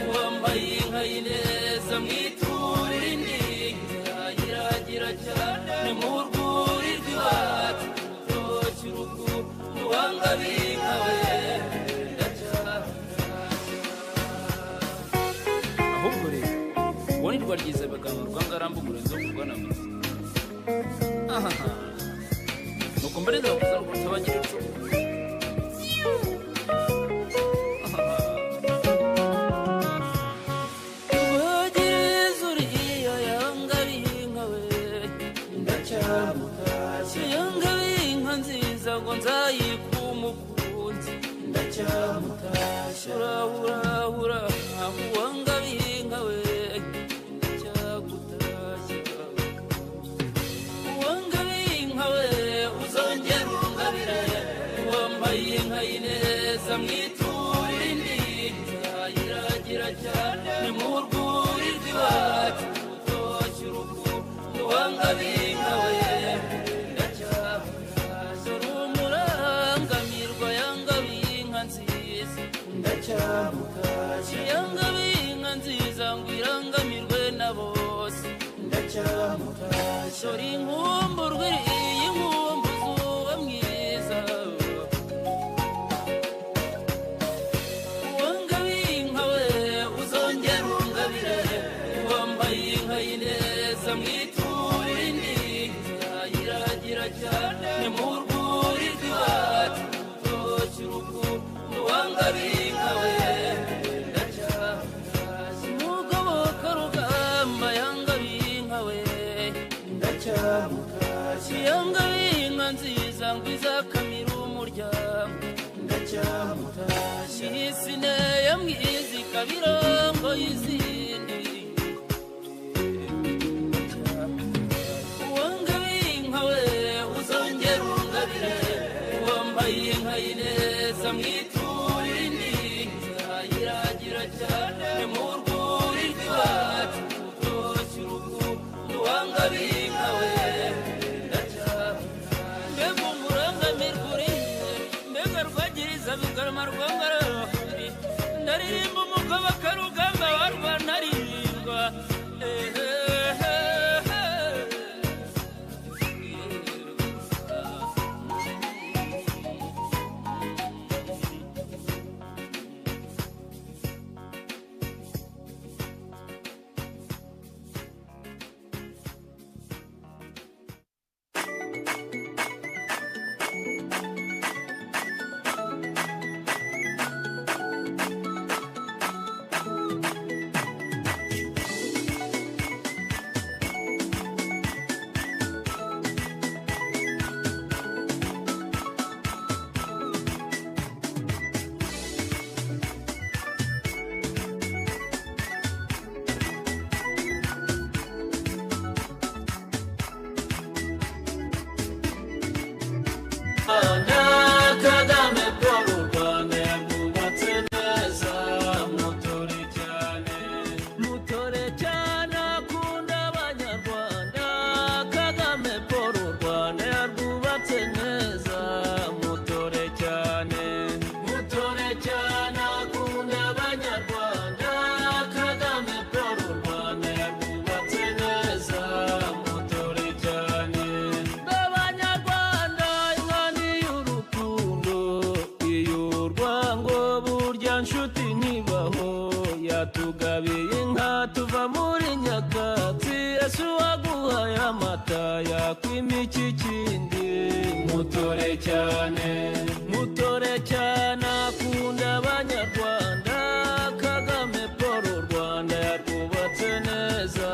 uwambaye inka inka y'ineza mwiturire indi iragira cyane ni mu rwuri rw'iwacu rutoshye urugo uwangabiye inka we. Ahubwo rero uwo ni rwaryiza abaganga rwa Ngarambe umurenzi wo kurwana miti. Ahaha, nuko mbere ndabakuza rwose abagira icumu. Rwagiriza uriya yangabiye inka we, ndacyamutashye. Yangabiye inka nziza ngo nzayikwe umukunzi, ndacyamutashye. Urahurahura uwangabiye inka we, ndacyagutashye. Uwangabiye inka we uzongera ungabire, uwambaye inka y'ineza mwiturire indi iragira cyane ni mu rwuri rw'iwacu rutoshye urugo uwangabiye inka we, ndacyamutashye. Dore umurangamirwa yangabiye inka nziza, ndacyamutashye. Yangabiye inka nziza ngo irangamirwe na bose, ndacyamutashye. Dore inkumburwa iriye inkumbuzi uba mwiza, uwangabiye inka we uzongera ungabire, uwambaye inka y'ineza mwiturire indi iragira cyane ni mu rwuri rw'iwacu rutoshye urugo uwangabiye inka we, ndacyamutashye. Umugoboka rugamba yangabiye inka we, ndacyamutashye. Yangabiye inka nziza ngo izakamire umuryango, ndacyamutashye. Isine ya mwiza ikaba irongo y'izindi, uwangabiye inka we uzongera ungabire, uwambaye inka y'ineza mwiturire indi iragira cyane ni mu rwuri rw'iwacu rutoshye urugo uwangabiye inka we, ndacyamutashye. Mbega umurangamirwa uriye, mbega rwagiriza bigarama rwa Ngarama, ndaririmba umugabo akarugamba warwanarindwa. Ehehehe. Kagame Paul u Rwanda yarwubatse neza, mutore cyane, mutore cyane akunda abanyarwanda. Kagame Paul u Rwanda yarwubatse neza, mutore cyane, mutore cyane akunda abanyarwanda. Kagame Paul u Rwanda yarwubatse neza, mutore cyane. B'abanyarwanda inka ni iy'urukundo, iy'urwango burya nshuti ntibaho. Yatugabiye inka tuva muri nyakatsi, Yesu waguhaye amata yakwima iki kindi? Mutore cyane, mutore cyane akunda abanyarwanda. Kagame Paul u Rwanda yarwubatse neza,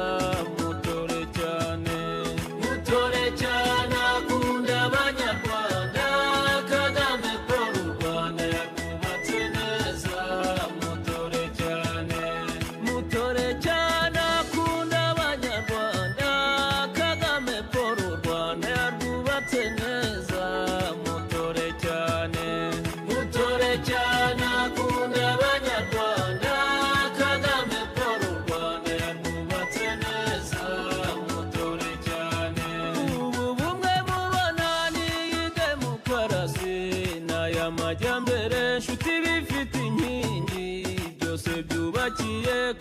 mutore cyane, mutore cyane akunda abanyarwanda. Kagame Paul u Rwanda yarwubatse neza, mutore cyane, mutore cyane akunda abanyarwanda. Kagame Paul u Rwanda yarwubatse neza, mutore cyane.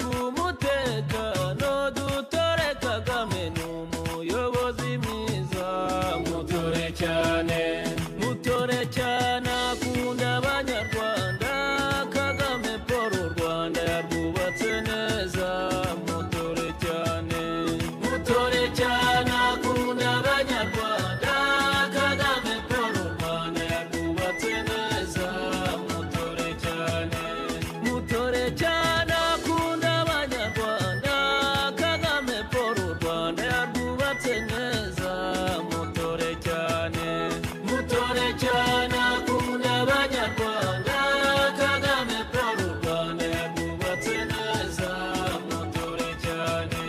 ku mutekano, dutore Kagame ni umuyobozi mwiza. Mutore cyane, mutore cyane, akunda Abanyarwanda. Kagame Paul u Rwanda yarwubatse neza. Mutore cyane, mutore cyane, akunda Abanyarwanda. Kagame Paul u Rwanda yarwubatse neza. Mutore cyane, mutore cyane, akunda Abanyarwanda. Kagame Paul u Rwanda yarwubatse neza. Mutore cyane, mutore cyane, akunda Abanyarwanda. Kagame Paul u Rwanda yarwubatse neza. Mutore cyane.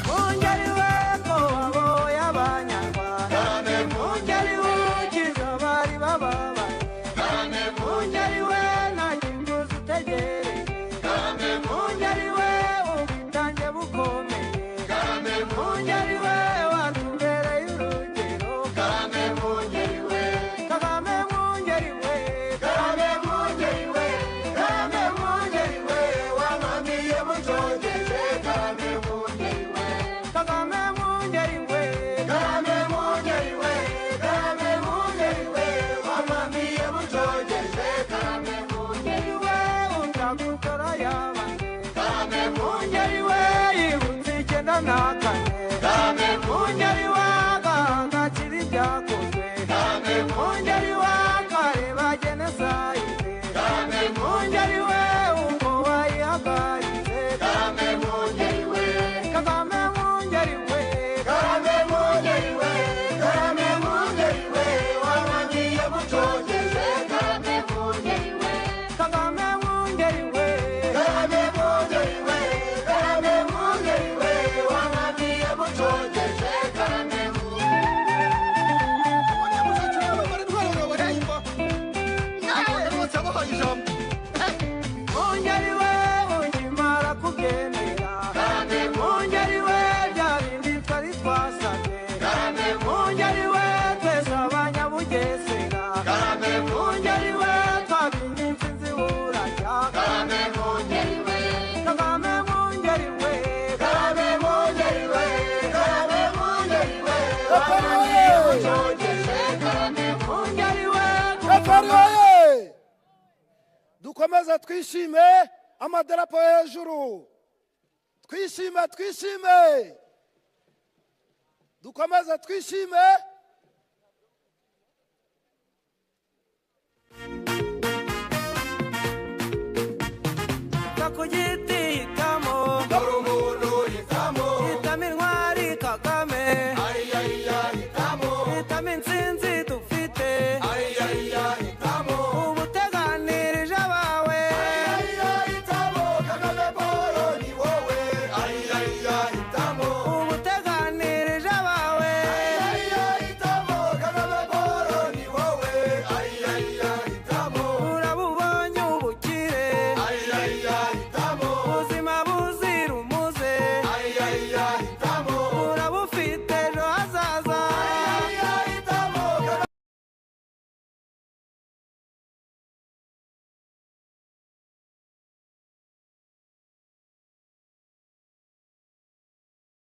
Mungeri we ko waboye Abanyarwanda, Mungeri we ukiza abari bababaye, Mungeri we nta nyungu utegereje, Mungeri we ubwitange bukomeye, Mungeri we watubereye urugero, Kagame Mungeri we, Kagame Mungeri we, Kagame Mungeri we, Kagame Mungeri we, wamamiye mucogeze, Kagame Mungeri we, Kagame Mungeri we, Kagame Mungeri we, Kagame Mungeri we, wamamiye mucogeze, Kagame Mungeri we, utagutora yabanje, Kagame Mungeri we, yibutse 94, Kagame Mungeri we, agahanga ibyakozwe, Kagame Mungeri we, akareba jenoside, Kagame Mungeri we, uko wayihagaritse, Kagame Mungeri we, Kagame Mungeri we, Kagame Mungeri we, Kagame Mungeri we, wamamiye mucogeze, Kagame Mungeri we, Kagame Mungeri we, Kagame Mungeri we, Kagame Mungeri we, wamamiye mucogeze, Kagame Mungeri we ukimara kubyemera, Mungeri we bya bindi twari twasabye, Mungeri we twese abanyabugesera, Mungeri we twabinye intsinzi burajya, Kagame Mungeri we, Kagame Mungeri we, Kagame Mungeri we, Kagame mucogeze, Kagame Mungeri we. FPR dukomeze twishime, amadarapo hejuru, twishime, twishime, dukomeze twishime. Va ku giti hitamo, Dore umuntu hitamo, hitamo intwari Kagame, hitamo, hitamo intsinzi dufite, hitamo, ubuteganirije abawe, hitamo, Kagame Paul ni wowe, hitamo, ubuteganirije abawe, hitamo, Kagame Paul ni wowe, hitamo, urabubonye ubukire,